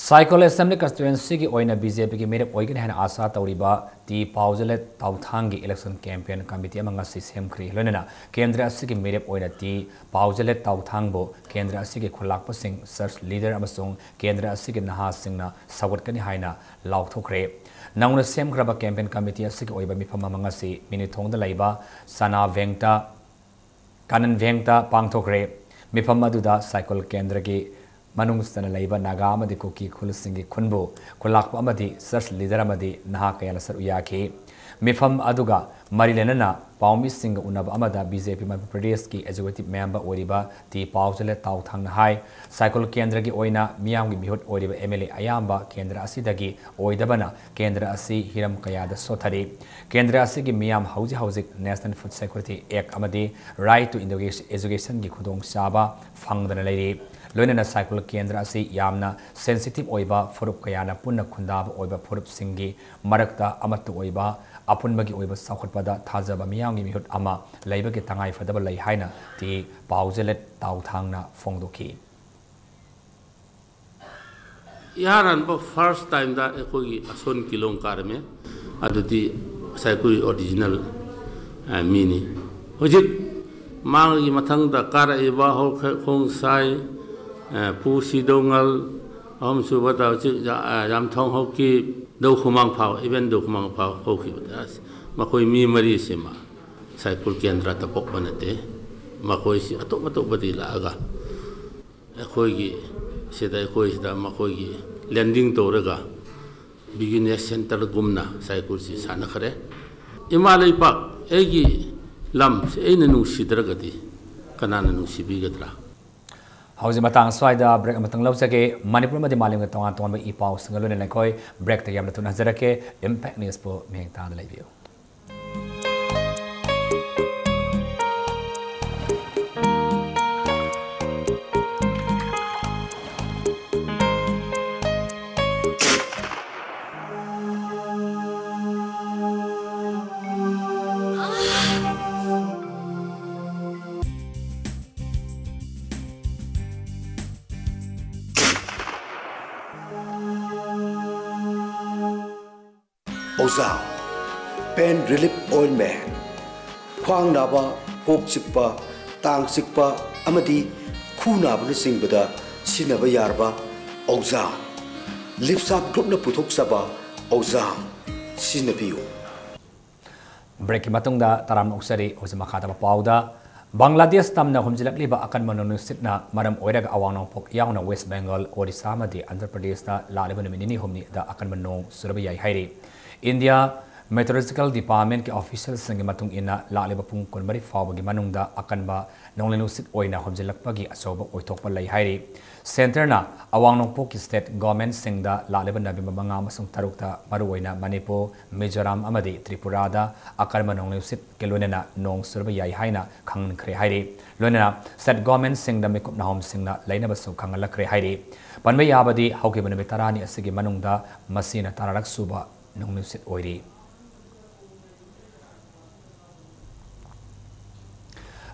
ꯁꯥꯏꯀꯣꯜ Assembly constituencyꯒꯤ ꯑꯣꯏꯅ BJPꯒꯤ ꯃꯤꯔꯦꯞ ꯑꯣꯏꯒꯅꯤ ꯍꯥꯏꯅ ꯑꯥꯁꯥ ꯇꯧꯔꯤꯕ ꯇꯤ ꯄꯥꯎꯖꯂꯦꯠ ꯇꯥꯎꯊꯥꯡꯒꯤ election campaign committee ꯑꯃ ꯉꯁꯤ ꯁꯦꯝꯈ꯭ꯔꯦ꯫ ꯂꯣꯏꯅꯅ ꯀꯦꯟꯗ꯭ꯔ ꯑꯁꯤꯒꯤ ꯃꯤꯔꯦꯞ ꯑꯣꯏꯅ ꯇꯤ ꯄꯥꯎꯖꯂꯦꯠ ꯇꯥꯎꯊꯥꯡꯕꯨ ꯀꯦꯟꯗ꯭ꯔ ꯑꯁꯤꯒꯤ ꯈꯨꯜꯂꯥꯛꯄꯁꯤꯡ, church leader ꯑꯃꯁꯨꯡ ꯀꯦꯟꯗ꯭ꯔ ꯑꯁꯤꯒꯤ ꯅꯍꯥꯁꯤꯡꯅ ꯁꯧꯒꯠꯀꯅꯤ ꯍꯥꯏꯅ ꯂꯥꯎꯊꯣꯛꯈ꯭ꯔꯦ꯫ ꯅꯧꯅ ꯁꯦꯝꯈ꯭ꯔꯕ campaign committee ꯑꯁꯤꯒꯤ ꯑꯣꯏꯕ ꯃꯤꯐꯝ ꯑꯃ ꯉꯁꯤ ꯃꯤꯅꯨꯊꯣꯡꯗ ꯂꯩꯕ ꯁꯅꯥ ꯚꯦꯡꯇ ꯀꯥꯅꯟ ꯚꯦꯡꯇ ꯄꯥꯡꯊꯣꯛꯈ꯭ꯔꯦ꯫ ꯃꯤꯐꯝ ꯑꯗꯨꯗ ꯁꯥꯏꯀꯣꯜ ꯀꯦꯟꯗ꯭ꯔꯒꯤ ꯃꯅꯨꯡ ꯆꯟꯅ ꯂꯩꯕ ꯅꯥꯒꯥ ꯑꯃꯗꯤ ꯀꯨꯀꯤ ꯈꯨꯜꯁꯤꯡꯒꯤ ꯈꯨꯟꯕꯨ ꯈꯨꯜꯂꯥꯛꯄ ꯑꯃꯗꯤ church leader ꯑꯃꯗꯤ ꯅꯍꯥ ꯀꯌꯥꯅ ꯁꯔꯨꯛ ꯌꯥꯈꯤ꯫ ꯃꯤꯐꯝ ꯑꯗꯨꯒ ꯃꯔꯤ ꯂꯩꯅꯅ ꯄꯥꯎꯃꯤꯁꯤꯡꯒ ꯎꯅꯕ ꯑꯃꯗ BJP ꯃꯅꯤꯄꯨꯔ ꯄ꯭ꯔꯗꯦꯁꯀꯤ executive member ꯑꯣꯏꯔꯤꯕ ꯇꯤ ꯄꯥꯎꯖꯂꯦꯠ ꯇꯥꯎꯊꯥꯡꯅ ꯍꯥꯏ, ꯁꯥꯏꯀꯣꯜ ꯀꯦꯟꯗ꯭ꯔꯒꯤ ꯑꯣꯏꯅ ꯃꯤꯌꯥꯝꯒꯤ ꯃꯤꯍꯨꯠ ꯑꯣꯏꯔꯤꯕ MLA ꯑꯌꯥꯝꯕ ꯀꯦꯟꯗ꯭ꯔ ꯑꯁꯤꯗꯒꯤ ꯑꯣꯏꯗꯕꯅ ꯀꯦꯟꯗ꯭ꯔ ꯑꯁꯤ ꯍꯤꯔꯝ ꯀꯌꯥꯗ ꯁꯣꯠꯊꯔꯤ꯫ ꯀꯦꯟꯗ꯭ꯔ ꯑꯁꯤꯒꯤ ꯃꯤꯌꯥꯝ ꯍꯧꯖꯤꯛ ꯍꯧꯖꯤꯛ National Food Security Act ꯑꯃꯗꯤ Right to Education, Educationꯒꯤ ꯈꯨꯗꯣꯡꯆꯥꯕ ꯐꯪꯗꯅ ꯂꯩꯔꯤ꯫ ꯂꯣꯏꯅꯅ ꯁꯥꯏꯀꯣꯜ ꯀꯦꯟꯗ꯭ꯔ ꯑꯁꯤ ꯌꯥꯝꯅ sensitive ꯑꯣꯏꯕ ꯐꯨꯔꯨꯞ ꯀꯌꯥꯅ ꯄꯨꯟꯅ ꯈꯨꯟꯗꯥꯕ ꯑꯣꯏꯕ ꯐꯨꯔꯨꯞꯁꯤꯡꯒꯤ ꯃꯔꯛꯇ ꯑꯃꯠꯇ ꯑꯣꯏꯕ, ꯑꯄꯨꯟꯕꯒꯤ ꯑꯣꯏꯕ ꯆꯥꯎꯈꯠꯄꯗ ꯊꯥꯖꯕ ꯃꯤꯌꯥꯝꯒꯤ ꯃꯤꯍꯨꯠ ꯑꯃ ꯂꯩꯕꯒꯤ ꯇꯉꯥꯏꯐꯗꯕ ꯂꯩ ꯍꯥꯏꯅ ꯇꯤ ꯄꯥꯎꯖꯂꯦꯠ ꯇꯥꯎꯊꯥꯡꯅ ꯐꯣꯡꯗꯣꯛꯈꯤ꯫ ꯏꯍꯥꯟ ꯍꯥꯟꯕ first timeꯗ ꯑꯩꯈꯣꯏꯒꯤ ꯑꯁꯣꯟ ꯀꯤꯂꯣꯡ ꯀꯥꯔꯝꯃꯦ꯫ ꯑꯗꯨꯗꯤ ꯁꯥꯏꯀꯨꯏ ꯑꯣꯔꯤꯖꯤꯅꯦꯜ, ꯑ, ꯃꯤꯅꯤ꯫ ꯍꯧꯖꯤꯛ ꯃꯥꯒꯤ ꯃꯊꯪꯗ ꯀꯥꯔꯛꯏꯕ ꯍꯧꯈ-, ꯈꯣꯡꯁꯥꯏ, ꯑ, ꯄꯨ ꯁꯤꯗꯧꯉꯜ, ꯑꯍꯨꯝꯁꯨꯕꯗ ꯍꯧꯖꯤꯛ ꯌꯥ-, ꯑ, ꯌꯥꯝꯊꯣꯡ ꯍꯧꯈꯤ, ꯗꯧ ꯈꯨꯃꯥꯡ ꯐꯥꯎ, ꯏꯕꯦꯟ ꯗꯧ ꯈꯨꯃꯥꯡ ꯐꯥꯎ ꯍꯧꯈꯤꯕꯗ, ꯑꯁ, ꯃꯈꯣꯏ ꯃꯤ ꯃꯔꯤꯁꯤꯃ ꯁꯥꯏꯀꯨꯜ ꯀꯦꯟꯗ꯭ꯔꯗ ꯄꯣꯛꯄ ꯅꯠꯇꯦ꯫ ꯃꯈꯣꯏꯁꯤ ꯑꯇꯣꯞ ꯑꯇꯣꯞꯄꯗꯒꯤ ꯂꯥꯛꯑꯒ ꯑꯩꯈꯣꯏꯒꯤ ꯁꯤꯗ, ꯑꯩꯈꯣꯏꯁꯤꯗ ꯃꯈꯣꯏꯒꯤ ꯂꯦꯟꯗꯤꯡ ꯇꯧꯔꯒ ꯕꯤꯖꯤꯅꯦꯁ ꯁꯦꯟꯇꯔꯒꯨꯝꯅ ꯁꯥꯏꯀꯨꯜꯁꯤ ꯁꯥꯟꯅꯈ꯭ꯔꯦ꯫ ꯏꯃꯥ ꯂꯩꯄꯥꯛ, ꯑꯩꯒꯤ ꯂꯝꯁꯤ ꯑꯩꯅ ꯅꯨꯡꯁꯤꯗ꯭ꯔꯒꯗꯤ ꯀꯅꯥꯅ ꯅꯨꯡꯁꯤꯕꯤꯒꯗ꯭ꯔꯥ? ꯍꯧꯖꯤꯛ ꯃꯇꯥꯡ ꯑꯁ꯭ꯋꯥꯏꯗ ꯕ꯭ꯔꯦꯛ ꯑꯃꯇꯪ ꯂꯧꯖꯒꯦ꯫ ꯃꯅꯤꯄꯨꯔ ꯑꯃꯗꯤ ꯃꯥꯂꯦꯝꯒꯤ ꯇꯣꯉꯥꯟ ꯇꯣꯉꯥꯟꯕ ꯏ ꯄꯥꯎꯁꯤꯡꯒ ꯂꯣꯏꯅꯅ ꯑꯩꯈꯣꯏ ꯕ꯭ꯔꯦꯛꯇ ꯌꯥꯝꯅ ꯊꯨꯅ ꯍꯟꯖꯔꯛꯀꯦ꯫ ꯏꯝꯄꯦꯛ ꯅ꯭ꯌꯨꯁꯄꯨ ꯃꯤꯠꯌꯦꯡ ꯇꯥꯅ ꯂꯩꯕꯤꯌꯨ꯫ ꯑꯣꯖꯥꯝ ꯄꯦꯟ ꯔꯤꯂꯤꯐ ꯑꯣꯏꯟꯃꯦꯟ꯫ ꯈ꯭ꯋꯥꯡ ꯅꯥꯕ, ꯀꯣꯛ ꯆꯤꯛꯄ, ꯇꯥꯡ ꯆꯤꯛꯄ ꯑꯃꯗꯤ ꯈꯨ ꯅꯥꯕꯅꯆꯤꯡꯕꯗ ꯁꯤꯖꯤꯟꯅꯕ ꯌꯥꯔꯕ ꯑꯣꯖꯥꯝ꯫ ꯂꯤꯞꯁꯥꯞ ꯒ꯭ꯔꯨꯞꯅ ꯄꯨꯊꯣꯛꯆꯕ ꯑꯣꯖꯥꯝ ꯁꯤꯖꯤꯟꯅꯕꯤꯌꯨ꯫ ꯕ꯭ꯔꯦꯛꯀꯤ ꯃꯇꯨꯡꯗ ꯇꯔꯥꯝꯅ ꯑꯣꯛꯆꯔꯤ꯫ ꯍꯧꯖꯤꯛ ꯃꯈꯥ ꯇꯥꯕ ꯄꯥꯎꯗ, ꯕꯪꯒ꯭ꯂꯥꯗꯦꯁ ꯇꯝꯅ ꯍꯨꯝꯖꯤꯜꯂꯛꯂꯤꯕ ꯑꯀꯟꯕ ꯅꯣꯡꯂꯩ ꯅꯨꯡꯁꯤꯠꯅ ꯃꯔꯝ ꯑꯣꯏꯔꯒ ꯑꯋꯥꯡ ꯅꯣꯡꯄꯣꯛ ꯌꯥꯎꯅ ꯋꯦꯁ ꯕꯦꯡꯒꯜ, ꯑꯣꯔꯤꯁꯥ ꯑꯃꯗꯤ ꯑꯟꯙ꯭ꯔ ꯄ꯭ꯔꯗꯦꯁꯇ ꯂꯥꯛꯂꯤꯕ ꯅꯨꯃꯤꯠ ꯅꯤꯅꯤ ꯍꯨꯝꯅꯤꯗ ꯑꯀꯟꯕ ꯅꯣꯡ ꯆꯨꯔꯕ ꯌꯥꯏ ꯍꯥꯏꯔꯤ꯫ ꯏꯟꯗꯤꯌꯥ ꯃꯦꯇ꯭ꯔꯣꯂꯣꯖꯤꯀꯦꯜ ꯗꯤꯄꯥꯔꯠꯃꯦꯟꯠꯀꯤ ꯑꯣꯐꯤꯁꯤꯌꯦꯜꯁꯤꯡꯒꯤ ꯃꯇꯨꯡ ꯏꯟꯅ, ꯂꯥꯛꯂꯤꯕ ꯄꯨꯡ ꯀꯨꯟꯃꯔꯤ ꯐꯥꯎꯕꯒꯤ ꯃꯅꯨꯡꯗ ꯑꯀꯟꯕ ꯅꯣꯡꯂꯩ ꯅꯨꯡꯁꯤꯠ ꯑꯣꯏꯅ ꯍꯨꯝꯖꯤꯜꯂꯛꯄꯒꯤ ꯑꯆꯧꯕ ꯑꯣꯏꯊꯣꯛꯄ ꯂꯩ ꯍꯥꯏꯔꯤ꯫ ꯁꯦꯟꯇꯔꯅ ꯑꯋꯥꯡ ꯅꯣꯡꯄꯣꯛꯀꯤ ꯁ꯭ꯇꯦꯠ ꯒꯣꯔꯃꯦꯟꯠꯁꯤꯡꯗ ꯂꯥꯛꯂꯤꯕ ꯅꯕꯦꯝꯕꯔ ꯃꯉꯥ ꯑꯃꯁꯨꯡ ꯇꯔꯨꯛꯇ ꯃꯔꯨꯑꯣꯏꯅ ꯃꯅꯤꯄꯨꯔ, ꯃꯤꯖꯣꯔꯥꯝ ꯑꯃꯗꯤ ꯇ꯭ꯔꯤꯄꯨꯔꯥꯗ ꯑꯀꯟꯕ ꯅꯣꯡꯂꯩ ꯅꯨꯡꯁꯤꯠꯀ ꯂꯣꯏꯅꯅ ꯅꯣꯡ ꯆꯨꯔꯕ ꯌꯥꯏ ꯍꯥꯏꯅ ꯈꯪꯍꯟꯈ꯭ꯔꯦ ꯍꯥꯏꯔꯤ꯫ ꯂꯣꯏꯅꯅ ꯁ꯭ꯇꯦꯠ ꯒꯣꯔꯃꯦꯟꯠꯁꯤꯡꯗ ꯃꯤꯀꯨꯞ ꯅꯥꯍꯣꯝꯁꯤꯡꯅ ꯂꯩꯅꯕꯁꯨ ꯈꯪꯍꯜꯂꯛꯈ꯭ꯔꯦ ꯍꯥꯏꯔꯤ꯫ ꯄꯟꯕ ꯌꯥꯕꯗꯤ, ꯍꯧꯈꯤꯕ ꯅꯨꯃꯤꯠ ꯇꯔꯥꯅꯤ ꯑꯁꯤꯒꯤ ꯃꯅꯨꯡꯗ ꯃꯁꯤꯅ ꯇꯔꯥꯔꯛ ꯁꯨꯕ ꯅꯣꯡꯂꯩ ꯅꯨꯡꯁꯤꯠ ꯑꯣꯏꯔꯤ꯫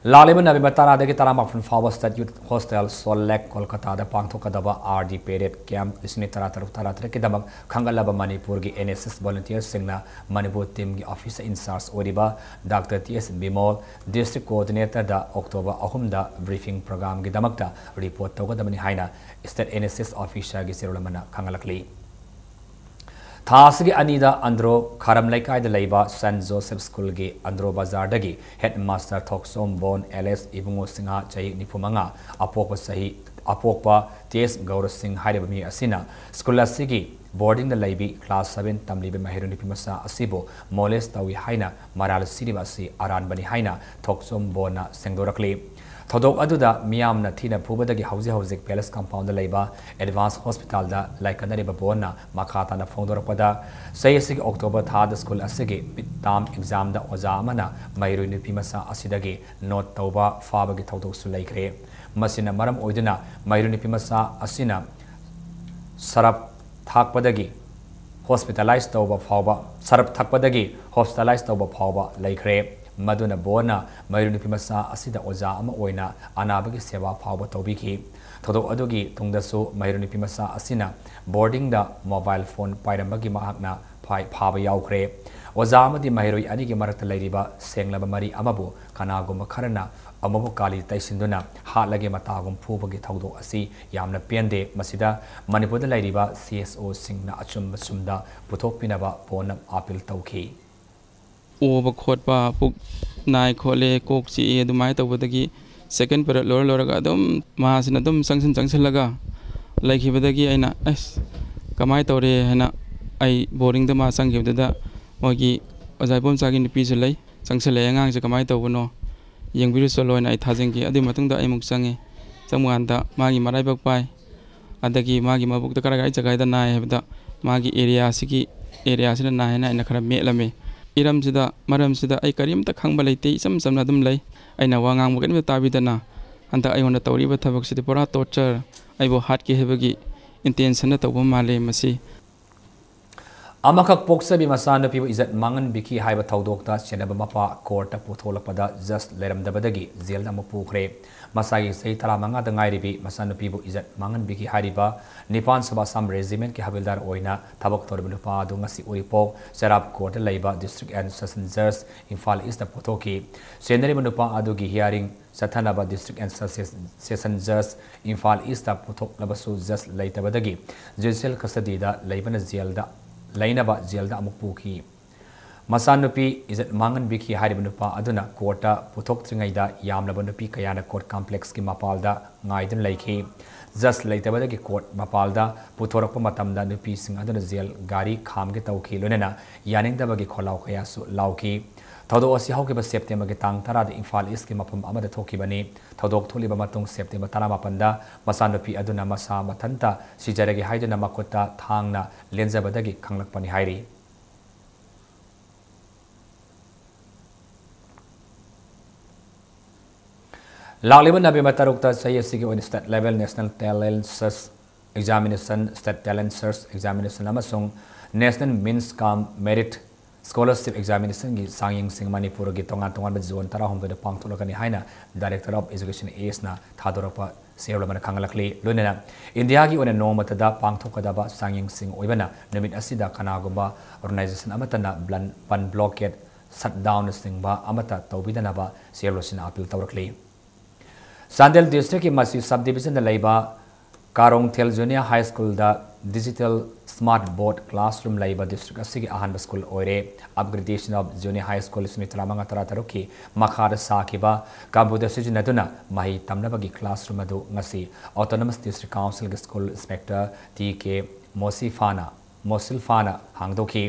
ꯂꯥꯛꯂꯤꯕ ꯅꯕꯦꯝꯕꯔ ꯇꯔꯥꯗꯒꯤ ꯇꯔꯥꯃꯥꯄꯟ ꯐꯥꯎꯕ State Youth Hostel, ꯁꯣꯜ ꯂꯦꯛ, ꯀꯣꯜꯀꯇꯥꯗ ꯄꯥꯡꯊꯣꯛꯀꯗꯕ R D Parade Camp ꯂꯤꯁꯤꯡ ꯇꯔꯥꯇꯔꯨꯛ ꯇꯔꯥꯇꯔꯦꯠꯀꯤꯗꯃꯛ ꯈꯟꯒꯠꯂꯕ ꯃꯅꯤꯄꯨꯔꯒꯤ N S S volunteerꯁꯤꯡꯅ Manipur teamꯒꯤ officer in charge ꯑꯣꯏꯔꯤꯕ Doctor T S Bimol, District Coordinatorꯗ October ꯑꯍꯨꯝꯗ briefing programꯒꯤꯗꯃꯛꯇ report ꯇꯧꯒꯗꯕꯅꯤ ꯍꯥꯏꯅ State N S S officerꯒꯤ ꯆꯦꯔꯣꯜ ꯑꯃꯅ ꯈꯪꯍꯜꯂꯛꯂꯤ꯫ ꯊꯥ ꯑꯁꯤꯒꯤ ꯑꯅꯤꯗ ꯑꯟꯗ꯭ꯔꯣ ꯈꯥꯔꯝ ꯂꯩꯀꯥꯏꯗ ꯂꯩꯕ Saint Joseph Schoolꯒꯤ ꯑꯟꯗ꯭ꯔꯣ ꯕꯖꯥꯔꯗꯒꯤ headmaster ꯊꯣꯛꯆꯣꯝꯕꯣꯟ alias ꯏꯕꯨꯡꯉꯣ ꯁꯤꯡꯍ, ꯆꯍꯤ ꯅꯤꯐꯨ ꯃꯉꯥ, ꯑꯄꯣꯛꯄ ꯆꯍꯤ, ꯑꯄꯣꯛꯄ T S ꯒꯧꯔ ꯁꯤꯡ ꯍꯥꯏꯔꯤꯕ ꯃꯤ ꯑꯁꯤꯅ school ꯑꯁꯤꯒꯤ boardingꯗ ꯂꯩꯕꯤ class seven ꯇꯝꯂꯤꯕ ꯃꯍꯩꯔꯣꯏ ꯅꯨꯄꯤ ꯃꯆꯥ ꯑꯁꯤꯕꯨ molest ꯇꯧꯏ ꯍꯥꯏꯅ ꯃꯔꯥꯜ ꯁꯤꯔꯤꯕ ꯑꯁꯤ ꯑꯔꯥꯟꯕꯅꯤ ꯍꯥꯏꯅ ꯊꯣꯛꯆꯣꯝꯕꯣꯟꯅ ꯁꯦꯡꯗꯣꯔꯛꯂꯤ꯫ ꯊꯧꯗꯣꯛ ꯑꯗꯨꯗ ꯃꯤꯌꯥꯝꯅ ꯊꯤꯅ ꯐꯨꯕꯗꯒꯤ ꯍꯧꯖꯤꯛ ꯍꯧꯖꯤꯛ Palace Compoundꯗ ꯂꯩꯕ Advance Hospitalꯗ ꯂꯥꯏꯀꯠꯅꯔꯤꯕ ꯕꯣꯟꯅ ꯃꯈꯥ ꯇꯥꯅ ꯐꯣꯡꯗꯣꯔꯛꯄꯗ, ꯆꯍꯤ ꯑꯁꯤꯒꯤ October ꯊꯥꯗ school ꯑꯁꯤꯒꯤ mid term examꯗ ꯑꯣꯖꯥ ꯑꯃꯅ ꯃꯍꯩꯔꯣꯏ ꯅꯨꯄꯤ ꯃꯆꯥ ꯑꯁꯤꯗꯒꯤ note ꯇꯧꯕ ꯐꯥꯕꯒꯤ ꯊꯧꯗꯣꯛꯁꯨ ꯂꯩꯈ꯭ꯔꯦ꯫ ꯃꯁꯤꯅ ꯃꯔꯝ ꯑꯣꯏꯗꯨꯅ ꯃꯍꯩꯔꯣꯏ ꯅꯨꯄꯤ ꯃꯆꯥ ꯑꯁꯤꯅ ꯁꯔꯞ ꯊꯥꯛꯄꯗꯒꯤ hospitalise ꯇꯧꯕ ꯐꯥꯎꯕ, ꯁꯔꯞ ꯊꯛꯄꯗꯒꯤ hospitalise ꯇꯧꯕ ꯐꯥꯎꯕ ꯂꯩꯈ꯭ꯔꯦ꯫ ꯃꯗꯨꯅ ꯕꯣꯟꯅ ꯃꯍꯩꯔꯣꯏ ꯅꯨꯄꯤ ꯃꯆꯥ ꯑꯁꯤꯗ ꯑꯣꯖꯥ ꯑꯃ ꯑꯣꯏꯅ ꯑꯅꯥꯕꯒꯤ ꯁꯦꯕꯥ ꯐꯥꯎꯕ ꯇꯧꯕꯤꯈꯤ꯫ ꯊꯧꯗꯣꯛ ꯑꯗꯨꯒꯤ ꯇꯨꯡꯗꯁꯨ ꯃꯍꯩꯔꯣꯏ ꯅꯨꯄꯤ ꯃꯆꯥ ꯑꯁꯤꯅ boardingꯗ mobile phone ꯄꯥꯏꯔꯝꯕꯒꯤ ꯃꯍꯥꯛꯅ ꯐꯥꯏ-, ꯐꯥꯕ ꯌꯥꯎꯈ꯭ꯔꯦ꯫ ꯑꯣꯖꯥ ꯑꯃꯗꯤ ꯃꯍꯩꯔꯣꯏ ꯑꯅꯤꯒꯤ ꯃꯔꯛꯇ ꯂꯩꯔꯤꯕ ꯁꯦꯡꯂꯕ ꯃꯔꯤ ꯑꯃꯕꯨ ꯀꯅꯥꯒꯨꯝꯕ ꯈꯔꯅ ꯑꯃꯨꯛ ꯀꯥꯂꯤ ꯇꯩꯁꯤꯟꯗꯨꯅ ꯍꯥꯠꯂꯒꯦ ꯃꯇꯥꯒꯨꯝ ꯐꯨꯕꯒꯤ ꯊꯧꯗꯣꯛ ꯑꯁꯤ ꯌꯥꯝꯅ ꯄꯦꯟꯗꯦ꯫ ꯃꯁꯤꯗ ꯃꯅꯤꯄꯨꯔꯗ ꯂꯩꯔꯤꯕ C S Oꯁꯤꯡꯅ ꯑꯆꯨꯝꯕ ꯆꯨꯝꯗ ꯄꯨꯊꯣꯛꯄꯤꯅꯕ ꯕꯣꯟꯅ appeal ꯇꯧꯈꯤ꯫ ꯑꯣꯕ ꯈꯣꯠꯄ, ꯄꯨꯛ ꯅꯥꯏ ꯈꯣꯠꯂꯦ, ꯀꯣꯛ ꯆꯤꯛꯑꯦ ꯑꯗꯨꯃꯥꯏꯅ ꯇꯧꯕꯗꯒꯤ second period ꯂꯣꯏꯔ ꯂꯣꯏꯔꯒ ꯑꯗꯨꯝ ꯃꯥꯁꯤꯅ ꯑꯗꯨꯝ ꯆꯪꯁꯤꯟ ꯆꯪꯁꯤꯜꯂꯒ ꯂꯩꯈꯤꯕꯗꯒꯤ ꯑꯩꯅ, "ꯑꯁ, ꯀꯃꯥꯏꯅ ꯇꯧꯔꯦ?" ꯍꯥꯏꯅ ꯑꯩ boardingꯗ ꯃꯥ ꯆꯪꯈꯤꯕꯗꯨꯗ ꯃꯣꯏꯒꯤ ꯑꯣꯖꯥ ꯏꯕꯣꯝꯆꯥꯒꯤ ꯅꯨꯄꯤꯁꯨ ꯂꯩ, "ꯆꯪꯁꯤꯜꯂꯛꯑꯦ ꯑꯉꯥꯡꯁꯦ, ꯀꯃꯥꯏꯅ ꯇꯧꯕꯅꯣ? ꯌꯦꯡꯕꯤꯔꯨ ꯆꯠꯂꯣ" ꯍꯥꯏꯅ ꯑꯩ ꯊꯥꯖꯤꯟꯈꯤ꯫ ꯑꯗꯨꯒꯤ ꯃꯇꯨꯡꯗ ꯑꯩ ꯑꯃꯨꯛ ꯆꯪꯉꯦ꯫ ꯆꯪꯕ ꯀꯥꯟꯗ ꯃꯥꯒꯤ ꯃꯔꯥꯏꯕꯛ ꯄꯥꯏ꯫ ꯑꯗꯒꯤ ꯃꯥꯒꯤ ꯃꯕꯨꯛꯇ ꯀꯔꯥꯏ ꯀꯔꯥꯏ ꯖꯒꯥꯗ ꯅꯥꯏ ꯍꯥꯏꯕꯗ ꯃꯥꯒꯤ area ꯁꯤꯒꯤ, area ꯁꯤꯗ ꯅꯥꯏ ꯍꯥꯏꯅ ꯑꯩꯅ ꯈꯔ ꯃꯦꯠꯂꯝꯃꯤ꯫ ꯏꯔꯝꯁꯤꯗ, ꯃꯔꯝꯁꯤꯗ ꯑꯩ ꯀꯔꯤꯝꯇ ꯈꯪꯕ ꯂꯩꯇꯦ, ꯏꯆꯝ ꯆꯝꯅ ꯑꯗꯨꯝ ꯂꯩ꯫ ꯑꯩꯅ ꯋꯥ ꯉꯥꯡꯕ ꯀꯔꯤꯝꯇ ꯇꯥꯕꯤꯗꯅ ꯍꯟꯗꯛ ꯑꯩꯉꯣꯟꯗ ꯇꯧꯔꯤꯕ ꯊꯕꯛꯁꯤꯗꯤ ꯄꯨꯔꯥ torture, ꯑꯩꯕꯨ ꯍꯥꯠꯀꯦ ꯍꯥꯏꯕꯒꯤ intentionꯗ ꯇꯧꯕ ꯃꯥꯜꯂꯦ ꯃꯁꯤ꯫ ꯑꯃꯈꯛ ꯄꯣꯛꯆꯕꯤ ꯃꯆꯥꯅꯨꯄꯤꯕꯨ ꯏꯖꯠ ꯃꯥꯡꯍꯟꯕꯤꯈꯤ ꯍꯥꯏꯕ ꯊꯧꯗꯣꯛꯇ ꯆꯦꯟꯅꯕ ꯃꯄꯥ ꯀꯣꯔꯠꯇ ꯄꯨꯊꯣꯛꯂꯛꯄꯗ ꯖꯁ ꯂꯩꯔꯝꯗꯕꯗꯒꯤ ꯖꯦꯜꯗ ꯑꯃꯨꯛ ꯄꯨꯈ꯭ꯔꯦ꯫ ꯃꯁꯥꯒꯤ ꯆꯍꯤ ꯇꯔꯥꯃꯉꯥꯗ ꯉꯥꯏꯔꯤꯕꯤ ꯃꯆꯥꯅꯨꯄꯤꯕꯨ ꯏꯖꯠ ꯃꯥꯡꯍꯟꯕꯤꯈꯤ ꯍꯥꯏꯔꯤꯕ ꯅꯤꯄꯥꯟ ꯁꯨꯕ ꯑꯁꯥꯝ ꯔꯦꯖꯤꯃꯦꯟꯠꯀꯤ ꯍꯕꯤꯜꯗꯥꯔ ꯑꯣꯏꯅ ꯊꯕꯛ ꯇꯧꯔꯤꯕ ꯅꯨꯄꯥ ꯑꯗꯨ ꯉꯁꯤ ꯎꯔꯤꯄꯣꯛ ꯆꯦꯔꯥꯞ ꯀꯣꯔꯠꯇ ꯂꯩꯕ District and Session Judge Imphal east ꯄꯨꯊꯣꯛꯈꯤ꯫ ꯆꯦꯟꯅꯔꯤꯕ ꯅꯨꯄꯥ ꯑꯗꯨꯒꯤ hearing ꯆꯠꯊꯅꯕ District and Session Judge Imphal east ꯄꯨꯊꯣꯛꯂꯕꯁꯨ ꯖꯁ ꯂꯩꯇꯕꯗꯒꯤ ꯖꯨꯗꯤꯁꯤꯌꯦꯜ ꯀꯁꯇꯗꯤꯗ ꯂꯩꯕꯅ ꯖꯦꯜꯗ, ꯂꯩꯅꯕ ꯖꯦꯜꯗ ꯑꯃꯨꯛ ꯄꯨꯈꯤ꯫ ꯃꯆꯥꯅꯨꯄꯤ ꯏꯖꯠ ꯃꯥꯡꯍꯟꯕꯤꯈꯤ ꯍꯥꯏꯔꯤꯕ ꯅꯨꯄꯥ ꯑꯗꯨꯅ ꯀꯣꯔꯠꯇ ꯄꯨꯊꯣꯛꯇ꯭ꯔꯤꯉꯩꯗ ꯌꯥꯝꯂꯕ ꯅꯨꯄꯤ ꯀꯌꯥꯅ ꯀꯣꯔꯠ ꯀꯝꯄ꯭ꯂꯦꯛꯁꯀꯤ ꯃꯄꯥꯜꯗ ꯉꯥꯏꯗꯨꯅ ꯂꯩꯈꯤ꯫ ꯖꯁ ꯂꯩꯇꯕꯗꯒꯤ ꯀꯣꯔꯠ ꯃꯄꯥꯜꯗ ꯄꯨꯊꯣꯔꯛꯄ ꯃꯇꯝꯗ ꯅꯨꯄꯤꯁꯤꯡ ꯑꯗꯨꯅ ꯖꯦꯜ ꯒꯥꯔꯤ ꯈꯥꯝꯒꯦ ꯇꯧꯈꯤ, ꯂꯣꯏꯅꯅ ꯌꯥꯅꯤꯡꯗꯕꯒꯤ ꯈꯣꯜꯂꯥꯎ ꯀꯌꯥꯁꯨ ꯂꯥꯎꯈꯤ꯫ ꯊꯧꯗꯣꯛ ꯑꯁꯤ ꯍꯧꯈꯤꯕ ꯁꯦꯞꯇꯦꯝꯕꯔꯒꯤ ꯇꯥꯡ ꯇꯔꯥꯗ ꯏꯝꯐꯥꯜ ꯏꯁꯀꯤ ꯃꯐꯝ ꯑꯃꯗ ꯊꯣꯛꯈꯤꯕꯅꯤ꯫ ꯊꯧꯗꯣꯛ ꯊꯣꯛꯂꯤꯕ ꯃꯇꯨꯡ ꯁꯦꯞꯇꯦꯝꯕꯔ ꯇꯔꯥꯃꯥꯄꯟꯗ ꯃꯆꯥꯅꯨꯄꯤ ꯑꯗꯨꯅ ꯃꯁꯥ ꯃꯊꯟꯇ ꯁꯤꯖꯔꯒꯦ ꯍꯥꯏꯗꯨꯅ ꯃꯈꯨꯠꯇ ꯊꯥꯡꯅ ꯂꯦꯟꯖꯕꯗꯒꯤ ꯈꯪꯂꯛꯄꯅꯤ ꯍꯥꯏꯔꯤ꯫ ꯂꯥꯛꯂꯤꯕ ꯅꯕꯦꯝꯕꯔ ꯇꯔꯨꯛꯇ ꯆꯍꯤ ꯑꯁꯤꯒꯤ ꯑꯣꯏꯅ State Level National Talent Search Examination, State Talent Search Examination ꯑꯃꯁꯨꯡ National Means cum Merit Scholarship Examinationꯒꯤ ꯆꯥꯡꯌꯦꯡꯁꯤꯡ ꯃꯅꯤꯄꯨꯔꯒꯤ ꯇꯣꯉꯥꯟ ꯇꯣꯉꯥꯟꯕ ꯖꯣꯟ ꯇꯔꯥꯍꯨꯝꯗꯣꯏꯗ ꯄꯥꯡꯊꯣꯛꯂꯛꯀꯅꯤ ꯍꯥꯏꯅ Director of Education Eastꯅ ꯊꯥꯗꯣꯔꯛꯄ ꯆꯦꯔꯣꯜ ꯑꯃꯅ ꯈꯪꯍꯜꯂꯛꯂꯤ꯫ ꯂꯣꯏꯅꯅ ꯏꯟꯗꯤꯌꯥꯒꯤ ꯑꯣꯏꯅ ꯅꯣꯡꯃꯇꯗ ꯄꯥꯡꯊꯣꯛꯀꯗꯕ ꯆꯥꯡꯌꯦꯡꯁꯤꯡ ꯑꯣꯏꯕꯅ ꯅꯨꯃꯤꯠ ꯑꯁꯤꯗ ꯀꯅꯥꯒꯨꯝꯕ organization ꯑꯃꯠꯇꯅ ꯕ꯭ꯂꯟ-, ꯕꯟ ꯕ꯭ꯂꯣꯀꯦꯠ, ꯁꯠꯗꯥꯎꯟꯅꯆꯤꯡꯕ ꯑꯃꯠꯇ ꯇꯧꯕꯤꯗꯅꯕ ꯆꯦꯔꯣꯜ ꯑꯁꯤꯅ ꯑꯥꯄꯤꯜ ꯇꯧꯔꯛꯂꯤ꯫ ꯆꯥꯟꯗꯦꯜ Districtꯀꯤ ꯃꯁꯤ Sub Divisionꯗ ꯂꯩꯕ ꯀꯥꯔꯣꯡꯊꯦꯜ Junior High Schoolꯗ digital smart board classroom ꯂꯩꯕ district ꯑꯁꯤꯒꯤ ꯑꯍꯥꯟꯕ school ꯑꯣꯏꯔꯦ꯫ Upgradation of Junior High School ꯁꯤꯡ ꯇꯔꯥꯃꯉꯥ ꯇꯔꯥꯇꯔꯨꯛꯀꯤ ꯃꯈꯥꯗ ꯁꯥꯈꯤꯕ computer ꯁꯤꯖꯤꯟꯅꯗꯨꯅ ꯃꯍꯩ ꯇꯝꯅꯕꯒꯤ classroom ꯑꯗꯨ ꯉꯁꯤ Autonomous District Councilꯒꯤ School Inspector ꯇꯤ ꯀꯦ ꯃꯣꯁꯤꯐꯥꯅ, ꯃꯣꯁꯤꯜꯐꯥꯅ ꯍꯥꯡꯗꯣꯛꯈꯤ꯫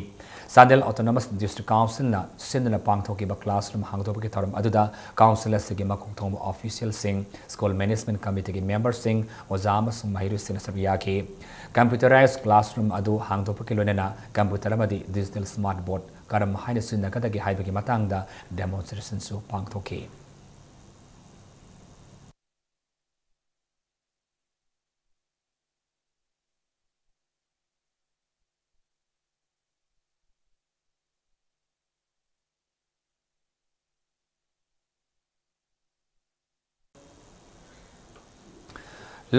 ꯆꯥꯟꯗꯦꯜ Autonomous District Councilꯅ ꯁꯤꯟꯗꯨꯅ ꯄꯥꯡꯊꯣꯛꯈꯤꯕ classroom ꯍꯥꯡꯗꯣꯛꯄꯒꯤ ꯊꯧꯔꯝ ꯑꯗꯨꯗ council ꯑꯁꯤꯒꯤ ꯃꯀꯣꯛ ꯊꯣꯡꯕ officialꯁꯤꯡ, School Management Committeeꯒꯤ memberꯁꯤꯡ, ꯑꯣꯖꯥ ꯑꯃꯁꯨꯡ ꯃꯍꯩꯔꯣꯏꯁꯤꯡꯅ ꯁꯔꯨꯛ ꯌꯥꯈꯤ꯫ Computerized classroom ꯑꯗꯨ ꯍꯥꯡꯗꯣꯛꯄꯒꯤ ꯂꯣꯏꯅꯅ computer ꯑꯃꯗꯤ digital smart board ꯀꯔꯝ ꯍꯥꯏꯅ ꯁꯤꯖꯤꯟꯅꯒꯗꯒꯦ ꯍꯥꯏꯕꯒꯤ ꯃꯇꯥꯡꯗ demonstrationꯁꯨ ꯄꯥꯡꯊꯣꯛꯈꯤ꯫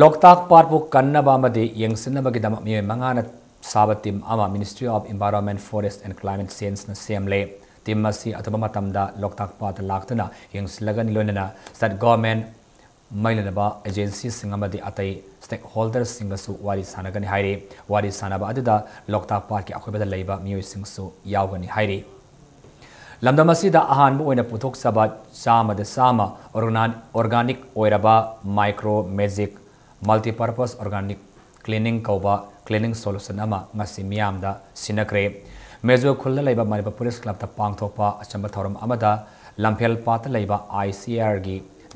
ꯂꯣꯛꯇꯥꯛ ꯄꯥꯠꯄꯨ ꯀꯟꯅꯕ ꯑꯃꯗꯤ ꯌꯦꯡꯁꯤꯟꯅꯕꯒꯤꯗꯃꯛ ꯃꯤꯑꯣꯏ ꯃꯉꯥꯅ ꯁꯥꯕ team ꯑꯃ Ministry of Environment, Forest and Climate Change ꯅ ꯁꯦꯝꯂꯦ꯫ Team ꯑꯁꯤ ꯑꯊꯨꯕ ꯃꯇꯝꯗ ꯂꯣꯛꯇꯥꯛ ꯄꯥꯠꯇ ꯂꯥꯛꯇꯨꯅ ꯌꯦꯡꯁꯤꯜꯂꯒꯅꯤ, ꯂꯣꯏꯅꯅ state government, ꯃꯔꯤ ꯂꯩꯅꯕ agency ꯁꯤꯡ ꯑꯃꯗꯤ ꯑꯇꯩ stakeholder ꯁꯤꯡꯒꯁꯨ ꯋꯥꯔꯤ ꯁꯥꯟꯅꯒꯅꯤ ꯍꯥꯏꯔꯤ꯫ ꯋꯥꯔꯤ ꯁꯥꯟꯅꯕ ꯑꯗꯨꯗ ꯂꯣꯛꯇꯥꯛ ꯄꯥꯠꯀꯤ ꯑꯀꯣꯏꯕꯗ ꯂꯩꯕ ꯃꯤꯑꯣꯏꯁꯤꯡꯁꯨ ꯌꯥꯎꯒꯅꯤ ꯍꯥꯏꯔꯤ꯫ ꯂꯝꯗꯝ ꯑꯁꯤꯗ ꯑꯍꯥꯟꯕ ꯑꯣꯏꯅ ꯄꯨꯊꯣꯛꯆꯕ ꯆꯥꯝꯃꯗ ꯆꯥꯝꯃ organ-, organic ꯑꯣꯏꯔꯕ Micro Magic Multipurpose Organic Cleaning ꯀꯧꯕ cleaning solution ꯑꯃ ꯉꯁꯤ ꯃꯤꯌꯥꯝꯗ ꯁꯤꯟꯅꯈ꯭ꯔꯦ꯫ ꯃꯦꯖꯣ ꯈꯨꯜꯗ ꯂꯩꯕ ꯃꯅꯤꯄꯨꯔ Police Club ꯇ ꯄꯥꯡꯊꯣꯛꯄ ꯑꯆꯝꯕ ꯊꯧꯔꯝ ꯑꯃꯗ ꯂꯝꯐꯦꯜ ꯄꯥꯠꯇ ꯂꯩꯕ I C R ꯒꯤ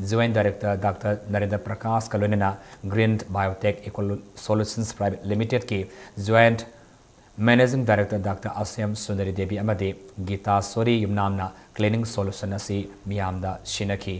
Joint Director Doctor ꯅꯔꯦꯟꯗ꯭ꯔ ꯄ꯭ꯔꯀꯥꯁꯀ ꯂꯣꯏꯅꯅ Green Biotech Eco Solutions Private Limited ꯀꯤ Joint Managing Director Doctor ꯑꯁꯦꯝ Sundari Devi ꯑꯃꯗꯤ ꯒꯤꯇꯥ ꯁꯣꯔꯤ ꯌꯨꯝꯅꯥꯝꯅ cleaning solution ꯑꯁꯤ ꯃꯤꯌꯥꯝꯗ ꯁꯤꯟꯅꯈꯤ꯫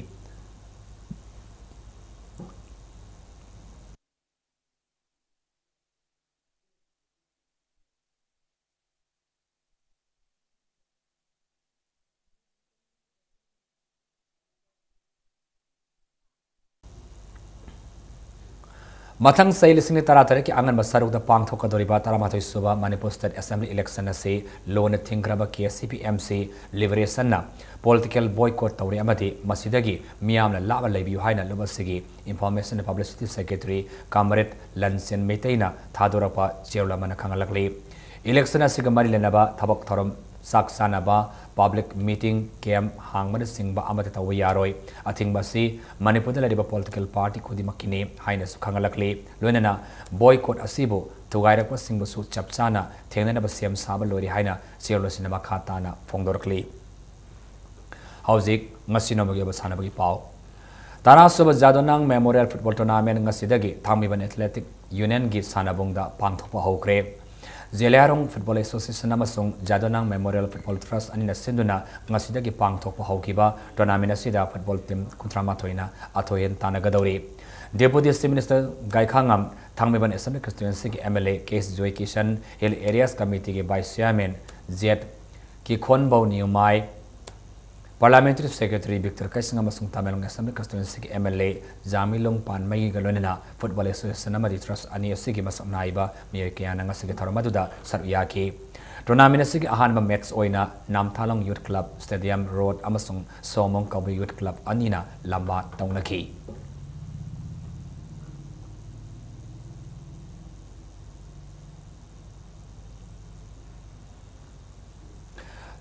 ꯃꯊꯪ ꯆꯍꯤ ꯂꯤꯁꯤꯡ ꯑꯅꯤ ꯇꯔꯥꯇꯔꯦꯠꯀꯤ ꯑꯉꯟꯕ ꯁꯔꯨꯛꯇ ꯄꯥꯡꯊꯣꯛꯀꯗꯧꯔꯤꯕ ꯇꯔꯥꯃꯥꯊꯣꯏ ꯁꯨꯕ Manipur State Assembly election ꯑꯁꯤ ꯂꯣꯟꯅ ꯊꯤꯡꯈ꯭ꯔꯕ K C P M C Liberation ꯅ political boycott ꯇꯧꯔꯦ ꯑꯃꯗꯤ ꯃꯁꯤꯗꯒꯤ ꯃꯤꯌꯥꯝꯅ ꯂꯥꯞꯅ ꯂꯩꯕꯤꯌꯨ ꯍꯥꯏꯅ ꯂꯨꯞ ꯑꯁꯤꯒꯤ Information and Publicity Secretary Comrade ꯂꯟꯆꯦꯟ ꯃꯩꯇꯩꯅ ꯊꯥꯗꯣꯔꯛꯄ ꯆꯦꯔꯣꯜ ꯑꯃꯅ ꯈꯪꯍꯜꯂꯛꯂꯤ꯫ Election ꯑꯁꯤꯒ ꯃꯔꯤ ꯂꯩꯅꯕ ꯊꯕꯛ ꯊꯧꯔꯝ, ꯆꯥꯛ ꯆꯥꯅꯕ, public meeting, camp ꯍꯥꯡꯕꯅꯆꯤꯡꯕ ꯑꯃꯠꯇ ꯇꯧꯕ ꯌꯥꯔꯣꯏ꯫ ꯑꯊꯤꯡꯕ ꯑꯁꯤ ꯃꯅꯤꯄꯨꯔꯗ ꯂꯩꯔꯤꯕ political party ꯈꯨꯗꯤꯡꯃꯛꯀꯤꯅꯤ ꯍꯥꯏꯅꯁꯨ ꯈꯪꯍꯜꯂꯛꯂꯤ꯫ ꯂꯣꯏꯅꯅ boycott ꯑꯁꯤꯕꯨ ꯊꯨꯒꯥꯏꯔꯛꯄꯁꯤꯡꯕꯨꯁꯨ ꯆꯞ ꯆꯥꯅ ꯊꯦꯡꯅꯅꯕ ꯁꯦꯝ ꯁꯥꯕ ꯂꯣꯏꯔꯦ ꯍꯥꯏꯅ ꯆꯦꯔꯣꯜ ꯑꯁꯤꯅ ꯃꯈꯥ ꯇꯥꯅ ꯐꯣꯡꯗꯣꯔꯛꯂꯤ꯫ ꯍꯧꯖꯤꯛ ꯉꯁꯤ ꯅꯣꯡꯃꯒꯤ ꯑꯣꯏꯕ ꯁꯥꯟꯅꯕꯒꯤ ꯄꯥꯎ꯫ ꯇꯔꯥꯁꯨꯕ ꯖꯥꯗꯣꯅꯥꯡ Memorial Football Tournament ꯉꯁꯤꯗꯒꯤ ꯊꯥꯡꯃꯩꯕꯟ Athletic Union ꯒꯤ ꯁꯥꯟꯅꯕꯨꯡꯗ ꯄꯥꯡꯊꯣꯛꯄ ꯍꯧꯈ꯭ꯔꯦ꯫ ꯖꯦꯂꯤꯌꯥꯡꯔꯣꯡ Football Association ꯑꯃꯁꯨꯡ ꯖꯥꯗꯣꯅꯥꯡ Memorial Football Trust ꯑꯅꯤꯅ ꯁꯤꯟꯗꯨꯅ ꯉꯁꯤꯗꯒꯤ ꯄꯥꯡꯊꯣꯛꯄ ꯍꯧꯈꯤꯕ tournament ꯑꯁꯤꯗ football team ꯀꯨꯟꯊ꯭ꯔꯥ ꯃꯥꯊꯣꯏꯅ ꯑꯊꯣꯏ ꯑꯍꯦꯟ ꯇꯥꯟꯅꯒꯗꯧꯔꯤ꯫ Deputy Chief Minister ꯒꯥꯏꯈꯥꯉꯝ, ꯊꯥꯡꯃꯩꯕꯟ Assembly Constituency ꯒꯤ M L A K H Joy Kishan, Hill Areas Committee ꯒꯤ Vice Chairman Z ꯀꯤꯈꯣꯟꯕꯧ ꯅꯤꯌꯨꯃꯥꯏ, Parliamentary Secretary Victor Keishing ꯑꯃꯁꯨꯡ ꯇꯃꯦꯡꯂꯣꯡ Assembly Constituency ꯒꯤ M L A ꯖꯥꯃꯤꯂꯣꯡ ꯄꯥꯟꯃꯩꯒ ꯂꯣꯏꯅꯅ Football Association ꯑꯃꯗꯤ Trust ꯑꯅꯤ ꯑꯁꯤꯒꯤ ꯃꯁꯛ ꯅꯥꯏꯕ ꯃꯤꯑꯣꯏ ꯀꯌꯥꯅ ꯉꯁꯤꯒꯤ ꯊꯧꯔꯝ ꯑꯗꯨꯗ ꯁꯔꯨꯛ ꯌꯥꯈꯤ꯫ Tournament ꯑꯁꯤꯒꯤ ꯑꯍꯥꯟꯕ match ꯑꯣꯏꯅ ꯅꯥꯝꯊꯥꯂꯣꯡ Youth Club, Stadium Road ꯑꯃꯁꯨꯡ ꯁꯣꯃꯣꯡ ꯀꯕꯨꯏ Youth Club ꯑꯅꯤꯅ ꯂꯝꯕꯥ ꯇꯧꯅꯈꯤ꯫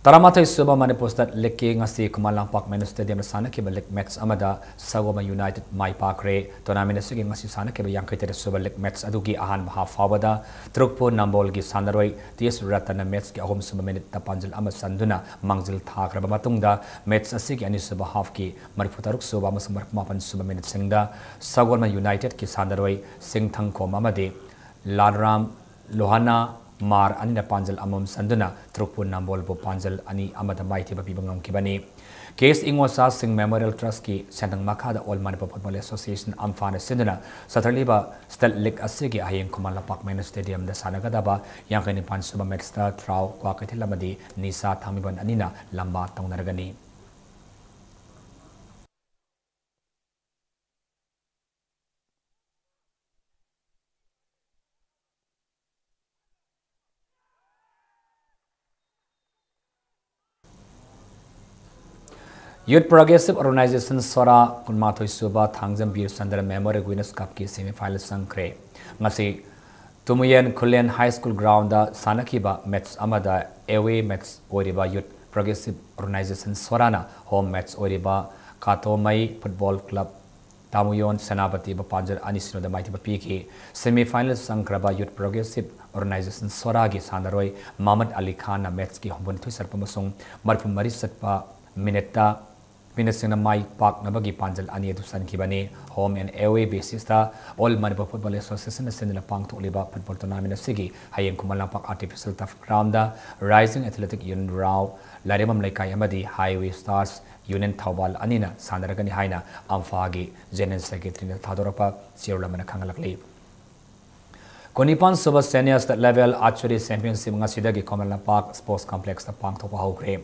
ꯇꯔꯥꯃꯥꯊꯣꯏ ꯁꯨꯕ ꯃꯅꯤꯄꯨꯔ State League ꯀꯤ ꯉꯁꯤ ꯈꯨꯃꯟ ꯂꯝꯄꯥꯛ Mini Stadium ꯗ ꯁꯥꯟꯅꯈꯤꯕ league match ꯑꯃꯗ ꯁꯒꯣꯜꯕꯟ United ꯃꯥꯏ ꯄꯥꯛꯈ꯭ꯔꯦ꯫ Tournament ꯑꯁꯤꯒꯤ ꯉꯁꯤ ꯁꯥꯟꯅꯈꯤꯕ ꯌꯥꯡꯈꯩ ꯇꯔꯦꯠ ꯁꯨꯕ league match ꯑꯗꯨꯒꯤ ꯑꯍꯥꯟꯕ half ꯐꯥꯎꯕꯗ ꯇ꯭ꯔꯨꯛꯄꯨ ꯅꯝꯕꯣꯜꯒꯤ ꯁꯥꯟꯅꯔꯣꯏ T S ꯔꯇꯟꯅ match ꯀꯤ ꯑꯍꯨꯝ ꯁꯨꯕ minute ꯇ ꯄꯥꯟꯖꯜ ꯑꯃ ꯆꯟꯗꯨꯅ ꯃꯥꯡꯖꯤꯜ ꯊꯥꯈ꯭ꯔꯕ ꯃꯇꯨꯡꯗ, match ꯑꯁꯤꯒꯤ ꯑꯅꯤ ꯁꯨꯕ half ꯀꯤ ꯃꯔꯤꯐꯨ ꯇꯔꯨꯛ ꯁꯨꯕ ꯑꯃꯁꯨꯡ ꯃꯔꯤꯐꯨ ꯃꯥꯄꯟ ꯁꯨꯕ minute ꯁꯤꯡꯗ ꯁꯒꯣꯜꯕꯟ United ꯀꯤ ꯁꯥꯟꯅꯔꯣꯏ ꯁꯤꯡꯊꯪꯈꯣꯝ ꯑꯃꯗꯤ ꯂꯥꯜꯔꯥꯝ ꯂꯣꯍꯥꯅꯥ ꯃꯥꯔ ꯑꯅꯤꯅ ꯄꯥꯟꯖꯜ ꯑꯃꯃꯝ ꯆꯟꯗꯨꯅ ꯇ꯭ꯔꯨꯛꯄꯨ ꯅꯝꯕꯣꯜꯕꯨ ꯄꯥꯟꯖꯜ ꯑꯅꯤ ꯑꯃꯗ ꯃꯥꯏꯊꯤꯕ ꯄꯤꯕ ꯉꯝꯈꯤꯕꯅꯤ꯫ K S ꯏꯉꯣꯆꯥꯁꯤꯡ Memorial Trust ꯀꯤ ꯁꯦꯟꯊꯪ ꯃꯈꯥꯗ All Manipur Football Association, ꯑꯝꯐꯥꯅ ꯁꯤꯟꯗꯨꯅ ꯆꯠꯊꯔꯛꯂꯤꯕ State League ꯑꯁꯤꯒꯤ ꯍꯌꯦꯡ ꯈꯨꯃꯟ ꯂꯝꯄꯥꯛ Mini Stadium ꯗ ꯁꯥꯟꯅꯒꯗꯕ ꯌꯥꯡꯈꯩ ꯅꯤꯄꯥꯟ ꯁꯨꯕ match ꯇ ꯊ꯭ꯔꯥꯎ ꯀ꯭ꯋꯥꯀꯩꯊꯦꯜ ꯑꯃꯗꯤ ꯅꯤꯁꯥ ꯊꯥꯡꯃꯩꯕꯟ ꯑꯅꯤꯅ ꯂꯝꯕꯥ ꯇꯧꯅꯔꯒꯅꯤ꯫ Youth Progressive Organization, ꯁꯣꯔꯥ, ꯀꯨꯟꯃꯥꯊꯣꯏ ꯁꯨꯕ ꯊꯥꯡꯖꯝ ꯕꯤꯔ ꯆꯟꯗ꯭ꯔ Memorial Winners Cup ꯀꯤ semi final ꯆꯪꯈ꯭ꯔꯦ꯫ ꯉꯁꯤ ꯇꯨꯃꯨꯌꯦꯟ ꯈꯨꯂꯦꯟ High School ground ꯗ ꯁꯥꯟꯅꯈꯤꯕ match ꯑꯃꯗ away match ꯑꯣꯏꯔꯤꯕ Youth Progressive Organization, ꯁꯣꯔꯥꯅ home match ꯑꯣꯏꯔꯤꯕ ꯀꯥꯇꯣꯃꯩ Football Club ꯇꯥꯃꯨꯌꯣꯟ ꯁꯦꯅꯥꯄꯇꯤꯕꯨ ꯄꯥꯟꯖꯜ ꯑꯅꯤ ꯁꯤꯅꯣꯗ ꯃꯥꯏꯊꯤꯕ ꯄꯤꯈꯤ꯫ Semi final ꯆꯪꯈ꯭ꯔꯕ Youth Progressive Organization, ꯁꯣꯔꯥꯒꯤ ꯁꯥꯟꯅꯔꯣꯏ ꯃꯍꯃꯗ ꯑꯂꯤ ꯈꯥꯟꯅ match ꯀꯤ ꯍꯨꯝꯐꯨ ꯅꯤꯊꯣꯏ ꯆꯠꯄ ꯑꯃꯁꯨꯡ ꯃꯔꯤꯐꯨ ꯃꯔꯤ ꯆꯠꯄ minute ꯇ minute ꯁꯤꯡꯅ ꯃꯥꯏ ꯄꯥꯛꯅꯕꯒꯤ ꯄꯥꯟꯖꯜ ꯑꯅꯤ ꯑꯗꯨ ꯆꯟꯈꯤꯕꯅꯤ꯫ Home and away basis ꯇ All Manipur Football Association ꯅ ꯁꯤꯟꯗꯨꯅ ꯄꯥꯡꯊꯣꯛꯂꯤꯕ football tournament ꯑꯁꯤꯒꯤ ꯍꯌꯦꯡ Khuman Lampak Artificial Turf ground ꯗ Rising Athletic Union, ꯔꯥꯎ, ꯂꯥꯏꯔꯦꯝꯕꯝ ꯂꯩꯀꯥꯏ ꯑꯃꯗꯤ Highway Stars Union, ꯊꯧꯕꯥꯜ ꯑꯅꯤꯅ ꯁꯥꯟꯅꯔꯒꯅꯤ ꯍꯥꯏꯅ ꯑꯝꯐꯥꯒꯤ General Secretary ꯅ ꯊꯥꯗꯣꯔꯛꯄ ꯆꯦꯔꯣꯜ ꯑꯃꯅ ꯈꯪꯍꯜꯂꯛꯂꯤ꯫ ꯀꯨꯟꯅꯤꯄꯥꯟ ꯁꯨꯕ Senior State Level Archery Championship ꯉꯁꯤꯗꯒꯤ ꯈꯨꯃꯟ ꯂꯝꯄꯥꯛ Sports Complexꯇ ꯄꯥꯡꯊꯣꯛꯄ ꯍꯧꯈ꯭ꯔꯦ꯫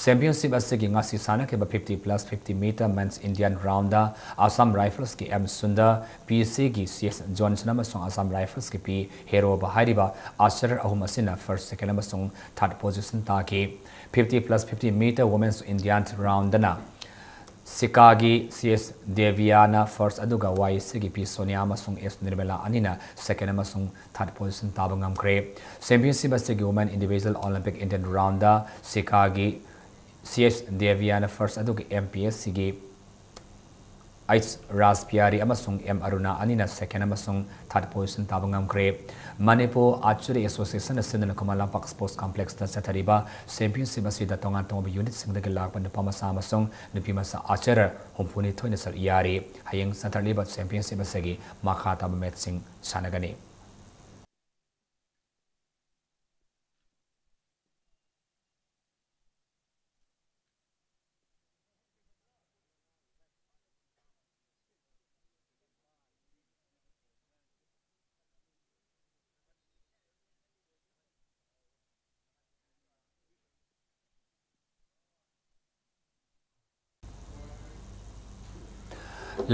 Championship ꯑꯁꯤꯒꯤ ꯉꯁꯤ ꯁꯥꯟꯅꯈꯤꯕ fifty plus fifty meter Men's Indian Roundꯗ Assam Riflesꯀꯤ M Sundar, PCꯒꯤ CS Johnson ꯑꯃꯁꯨꯡ Assam Riflesꯀꯤ P ꯍꯦꯔꯣꯕ ꯍꯥꯏꯔꯤꯕ archer ꯑꯍꯨꯝ ꯑꯁꯤꯅ first, second ꯑꯃꯁꯨꯡ third position ꯇꯥꯈꯤ꯫ Fifty plus fifty meter Women's Indian Roundꯗꯅ ꯁꯤꯀꯥꯒꯤ CS ꯗꯦꯕꯤꯌꯥꯅ first ꯑꯗꯨꯒ YACꯒꯤ P ꯁꯣꯅꯤꯌꯥ ꯑꯃꯁꯨꯡ S ꯅꯤꯔꯃꯂꯥ ꯑꯅꯤꯅ second ꯑꯃꯁꯨꯡ third position ꯇꯥꯕ ꯉꯝꯈ꯭ꯔꯦ꯫ Championship ꯑꯁꯤꯒꯤ Women Individual Olympic Indian Roundꯗ ꯁꯤꯀꯥꯒꯤ CS ꯗꯦꯕꯤꯌꯥꯅ first ꯑꯗꯨꯒ MPSCꯒꯤ H ꯔꯥꯖꯕꯤꯍꯥꯔꯤ ꯑꯃꯁꯨꯡ M ꯑꯔꯨꯅꯥ ꯑꯅꯤꯅ second ꯑꯃꯁꯨꯡ third position ꯇꯥꯕ ꯉꯝꯈ꯭ꯔꯦ꯫ ꯃꯅꯤꯄꯨꯔ Archery Associationꯅ ꯁꯤꯟꯗꯨꯅ ꯈꯨꯃꯟ ꯂꯝꯄꯥꯛ Sports Complexꯇ ꯆꯠꯊꯔꯤꯕ championship ꯑꯁꯤꯗ ꯇꯣꯉꯥꯟ ꯇꯣꯉꯥꯟꯕ unitꯁꯤꯡꯗꯒꯤ ꯂꯥꯛꯄ ꯅꯨꯄꯥ ꯃꯆꯥ ꯑꯃꯁꯨꯡ ꯅꯨꯄꯤ ꯃꯆꯥ archer ꯍꯨꯝꯐꯨꯅꯤꯊꯣꯏꯅ ꯁꯔꯨꯛ ꯌꯥꯔꯤ꯫ ꯍꯌꯦꯡ ꯆꯠꯊꯔꯛꯂꯤꯕ championship ꯑꯁꯤꯒꯤ ꯃꯈꯥ ꯇꯥꯕ matchꯁꯤꯡ ꯁꯥꯟꯅꯒꯅꯤ꯫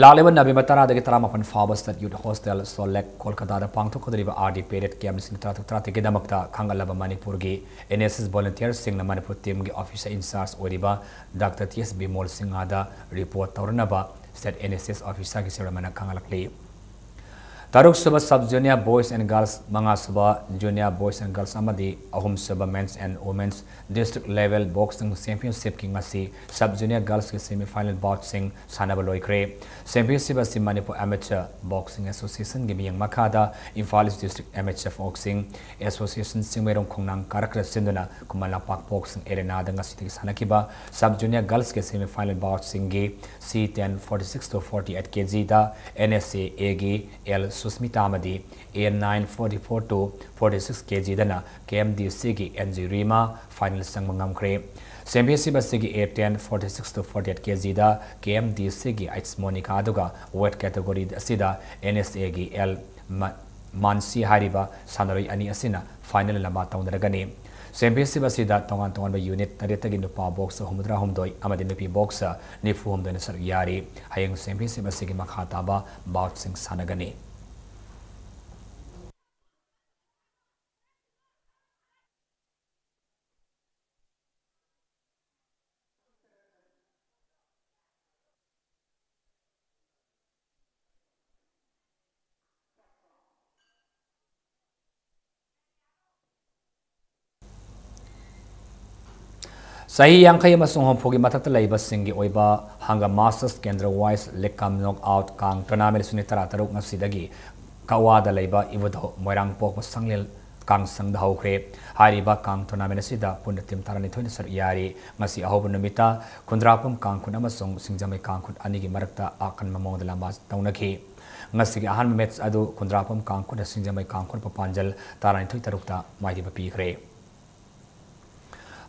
ꯂꯥꯛꯂꯤꯕ November ꯇꯔꯥꯗꯒꯤ ꯇꯔꯥꯃꯥꯄꯟ ꯐꯥꯎꯕ State Youth Hostel, ꯁꯣꯂꯦꯛ, ꯀꯣꯜꯀꯇꯥꯗ ꯄꯥꯡꯊꯣꯛꯀꯗꯧꯔꯤꯕ RD Parade Camp ꯂꯤꯁꯤꯡ ꯇꯔꯥꯇꯔꯨꯛ ꯇꯔꯥꯇꯔꯦꯠꯀꯤꯗꯃꯛꯇ ꯈꯟꯒꯠꯂꯕ ꯃꯅꯤꯄꯨꯔꯒꯤ NSS volunteersꯁꯤꯡꯅ Manipur teamꯒꯤ officer in charge ꯑꯣꯏꯔꯤꯕ Doctor T S Bimol ꯁꯤꯡꯍꯗ report ꯇꯧꯔꯅꯕ State NSS officerꯒꯤ chairmanꯅ ꯈꯪꯍꯜꯂꯛꯂꯤ꯫ ꯇꯔꯨꯛ ꯁꯨꯕ Sub Junior Boys and Girls, ꯃꯉꯥ ꯁꯨꯕ Junior Boys and Girls ꯑꯃꯗꯤ ꯑꯍꯨꯝ ꯁꯨꯕ Men's and Women's District Level Boxing Championshipꯀꯤ ꯉꯁꯤ Sub Junior Girlsꯀꯤ semi final boutꯁꯤꯡ ꯁꯥꯟꯅꯕ ꯂꯣꯏꯈ꯭ꯔꯦ꯫ Championship ꯑꯁꯤ ꯃꯅꯤꯄꯨꯔ Amateur Boxing Associationꯒꯤ ꯃꯤꯠꯌꯦꯡ ꯃꯈꯥꯗ Imphal East District Amateur Boxing Association Chingmeirong ꯈꯣꯡꯅꯥꯡ ꯀꯥꯔꯛꯇ ꯁꯤꯟꯗꯨꯅ ꯈꯨꯃꯟ ꯂꯝꯄꯥꯛ Boxing Arenaꯗ ꯉꯁꯤꯗꯒꯤ ꯁꯥꯟꯅꯈꯤꯕ Sub Junior Girlsꯀꯤ semi final boutꯁꯤꯡꯒꯤ C ten forty six to forty eight kgꯗ NSAAꯒꯤ L Susmita ꯑꯃꯗꯤ A nine forty four to forty six kgꯗꯅ KMDCꯒꯤ NG Rima final ꯆꯪꯕ ꯉꯝꯈ꯭ꯔꯦ꯫ Championship ꯑꯁꯤꯒꯤ A ten forty six to forty eight kgꯗ KMDCꯒꯤ H Monica, ꯑꯗꯨꯒ weight category ꯑꯁꯤꯗ NSAꯒꯤ L ꯃ-, ꯃꯥꯟꯁꯤ ꯍꯥꯏꯔꯤꯕ ꯁꯥꯟꯅꯔꯣꯏ ꯑꯅꯤ ꯑꯁꯤꯅ final ꯂꯝꯕꯥ ꯇꯧꯅꯔꯒꯅꯤ꯫ Championship ꯑꯁꯤꯗ ꯇꯣꯉꯥꯟ ꯇꯣꯉꯥꯟꯕ unit ꯇꯔꯦꯠꯇꯒꯤ ꯅꯨꯄꯥ boxer ꯍꯨꯝꯐꯨꯇꯔꯥ ꯍꯨꯝꯗꯣꯏ ꯑꯃꯗꯤ ꯅꯨꯄꯤ boxer ꯅꯤꯐꯨ ꯍꯨꯝꯗꯣꯏꯅ ꯁꯔꯨꯛ ꯌꯥꯔꯤ꯫ ꯍꯌꯦꯡ championship ꯑꯁꯤꯒꯤ ꯃꯈꯥ ꯇꯥꯕ boutꯁꯤꯡ ꯁꯥꯟꯅꯒꯅꯤ꯫ ꯆꯍꯤ ꯌꯥꯡꯈꯩ ꯑꯃꯁꯨꯡ ꯍꯨꯝꯐꯨꯒꯤ ꯃꯊꯛꯇ ꯂꯩꯕꯁꯤꯡꯒꯤ ꯑꯣꯏꯕ ꯍꯪꯒꯥꯝ Masters Kendra Wise League cum Knockout ꯀꯥꯡ tournament ꯁꯤꯅꯤ ꯇꯔꯥꯇꯔꯨꯛ ꯉꯁꯤꯗꯒꯤ ꯀꯛꯋꯥꯗ ꯂꯩꯕ ꯏꯕꯨꯙꯧ ꯃꯣꯏꯔꯥꯡ ꯄꯣꯛꯄ ꯁꯪꯂꯦꯟ ꯀꯥꯡ ꯁꯪꯗ ꯍꯧꯈ꯭ꯔꯦ꯫ ꯍꯥꯏꯔꯤꯕ ꯀꯥꯡ tournament ꯑꯁꯤꯗ ꯄꯨꯟꯅ team ꯇꯔꯥꯅꯤꯊꯣꯏꯅ ꯁꯔꯨꯛ ꯌꯥꯔꯤ꯫ ꯉꯁꯤ ꯑꯍꯧꯕ ꯅꯨꯃꯤꯠꯇ ꯈꯨꯟꯗ꯭ꯔꯥꯛꯄꯝ ꯀꯥꯡꯈꯨꯟ ꯑꯃꯁꯨꯡ ꯁꯤꯡꯖꯃꯩ ꯀꯥꯡꯈꯨꯟ ꯑꯅꯤꯒꯤ ꯃꯔꯛꯇ ꯑꯀꯟꯕ ꯃꯑꯣꯡꯗ ꯂꯝꯕꯥ ꯇꯧꯅꯈꯤ꯫ ꯉꯁꯤꯒꯤ ꯑꯍꯥꯟꯕ match ꯑꯗꯨ ꯈꯨꯟꯗ꯭ꯔꯥꯛꯄꯝ ꯀꯥꯡꯈꯨꯟꯅ ꯁꯤꯡꯖꯃꯩ ꯀꯥꯡꯈꯨꯟꯕꯨ ꯄꯥꯟꯖꯜ ꯇꯔꯥꯅꯤꯊꯣꯏ ꯇꯔꯨꯛꯇ ꯃꯥꯏꯊꯤꯕ ꯄꯤꯈ꯭ꯔꯦ꯫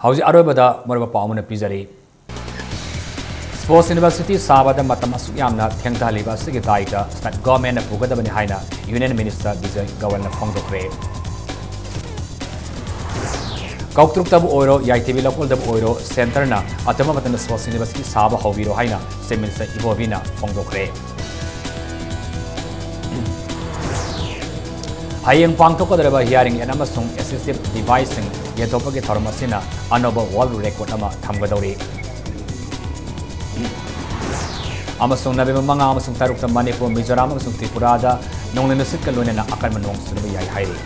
ꯍꯧꯖꯤꯛ ꯑꯔꯣꯏꯕꯗ ꯃꯔꯨꯑꯣꯏꯕ ꯄꯥꯎ ꯑꯃꯅ ꯄꯤꯖꯔꯤ꯫ Sports University ꯁꯥꯕꯗ ꯃꯇꯝ ꯑꯁꯨꯛ ꯌꯥꯝꯅ ꯊꯦꯡꯊꯍꯜꯂꯤꯕ ꯑꯁꯤꯒꯤ ꯗꯥꯏꯇ state governmentꯅ ꯄꯨꯒꯗꯕꯅꯤ ꯍꯥꯏꯅ Union Minister ꯕꯤꯖꯌ ꯒꯣꯌꯜꯅ ꯐꯣꯡꯗꯣꯛꯈ꯭ꯔꯦ꯫ ꯀꯧꯇ꯭ꯔꯨꯛꯇꯕꯨ ꯑꯣꯏꯔꯣ, ꯌꯥꯏꯊꯤꯕꯤ ꯂꯧꯀꯣꯜꯗꯕꯨ ꯑꯣꯏꯔꯣ, centreꯅ ꯑꯇꯝꯕ ꯃꯇꯝꯗ Sports University ꯁꯥꯕ ꯍꯧꯕꯤꯔꯣ ꯍꯥꯏꯅ Chief Minister ꯏꯕꯣꯕꯤꯅ ꯐꯣꯡꯗꯣꯛꯈ꯭ꯔꯦ꯫ ꯍꯌꯦꯡ ꯄꯥꯡꯊꯣꯛꯀꯗꯧꯔꯤꯕ hearing aid ꯑꯃꯁꯨꯡ assistive deviceꯁꯤꯡ ꯌꯦꯟꯊꯣꯛꯄꯒꯤ ꯊꯧꯔꯝ ꯑꯁꯤꯅ ꯑꯅꯧꯕ world record ꯑꯃ ꯊꯝꯒꯗꯧꯔꯤ꯫ ꯑꯃꯁꯨꯡ ꯅꯕꯦꯝꯕꯔ ꯃꯉꯥ ꯑꯃꯁꯨꯡ ꯇꯔꯨꯛꯇ ꯃꯅꯤꯄꯨꯔ, ꯃꯤꯖꯣꯔꯥꯝ ꯑꯃꯁꯨꯡ ꯇ꯭ꯔꯤꯄꯨꯔꯥꯗ ꯅꯣꯡꯂꯩ ꯅꯨꯡꯁꯤꯠꯀ ꯂꯣꯏꯅꯅ ꯑꯀꯟꯕ ꯅꯣꯡ ꯆꯨꯅꯕ ꯌꯥꯏ ꯍꯥꯏꯔꯤ꯫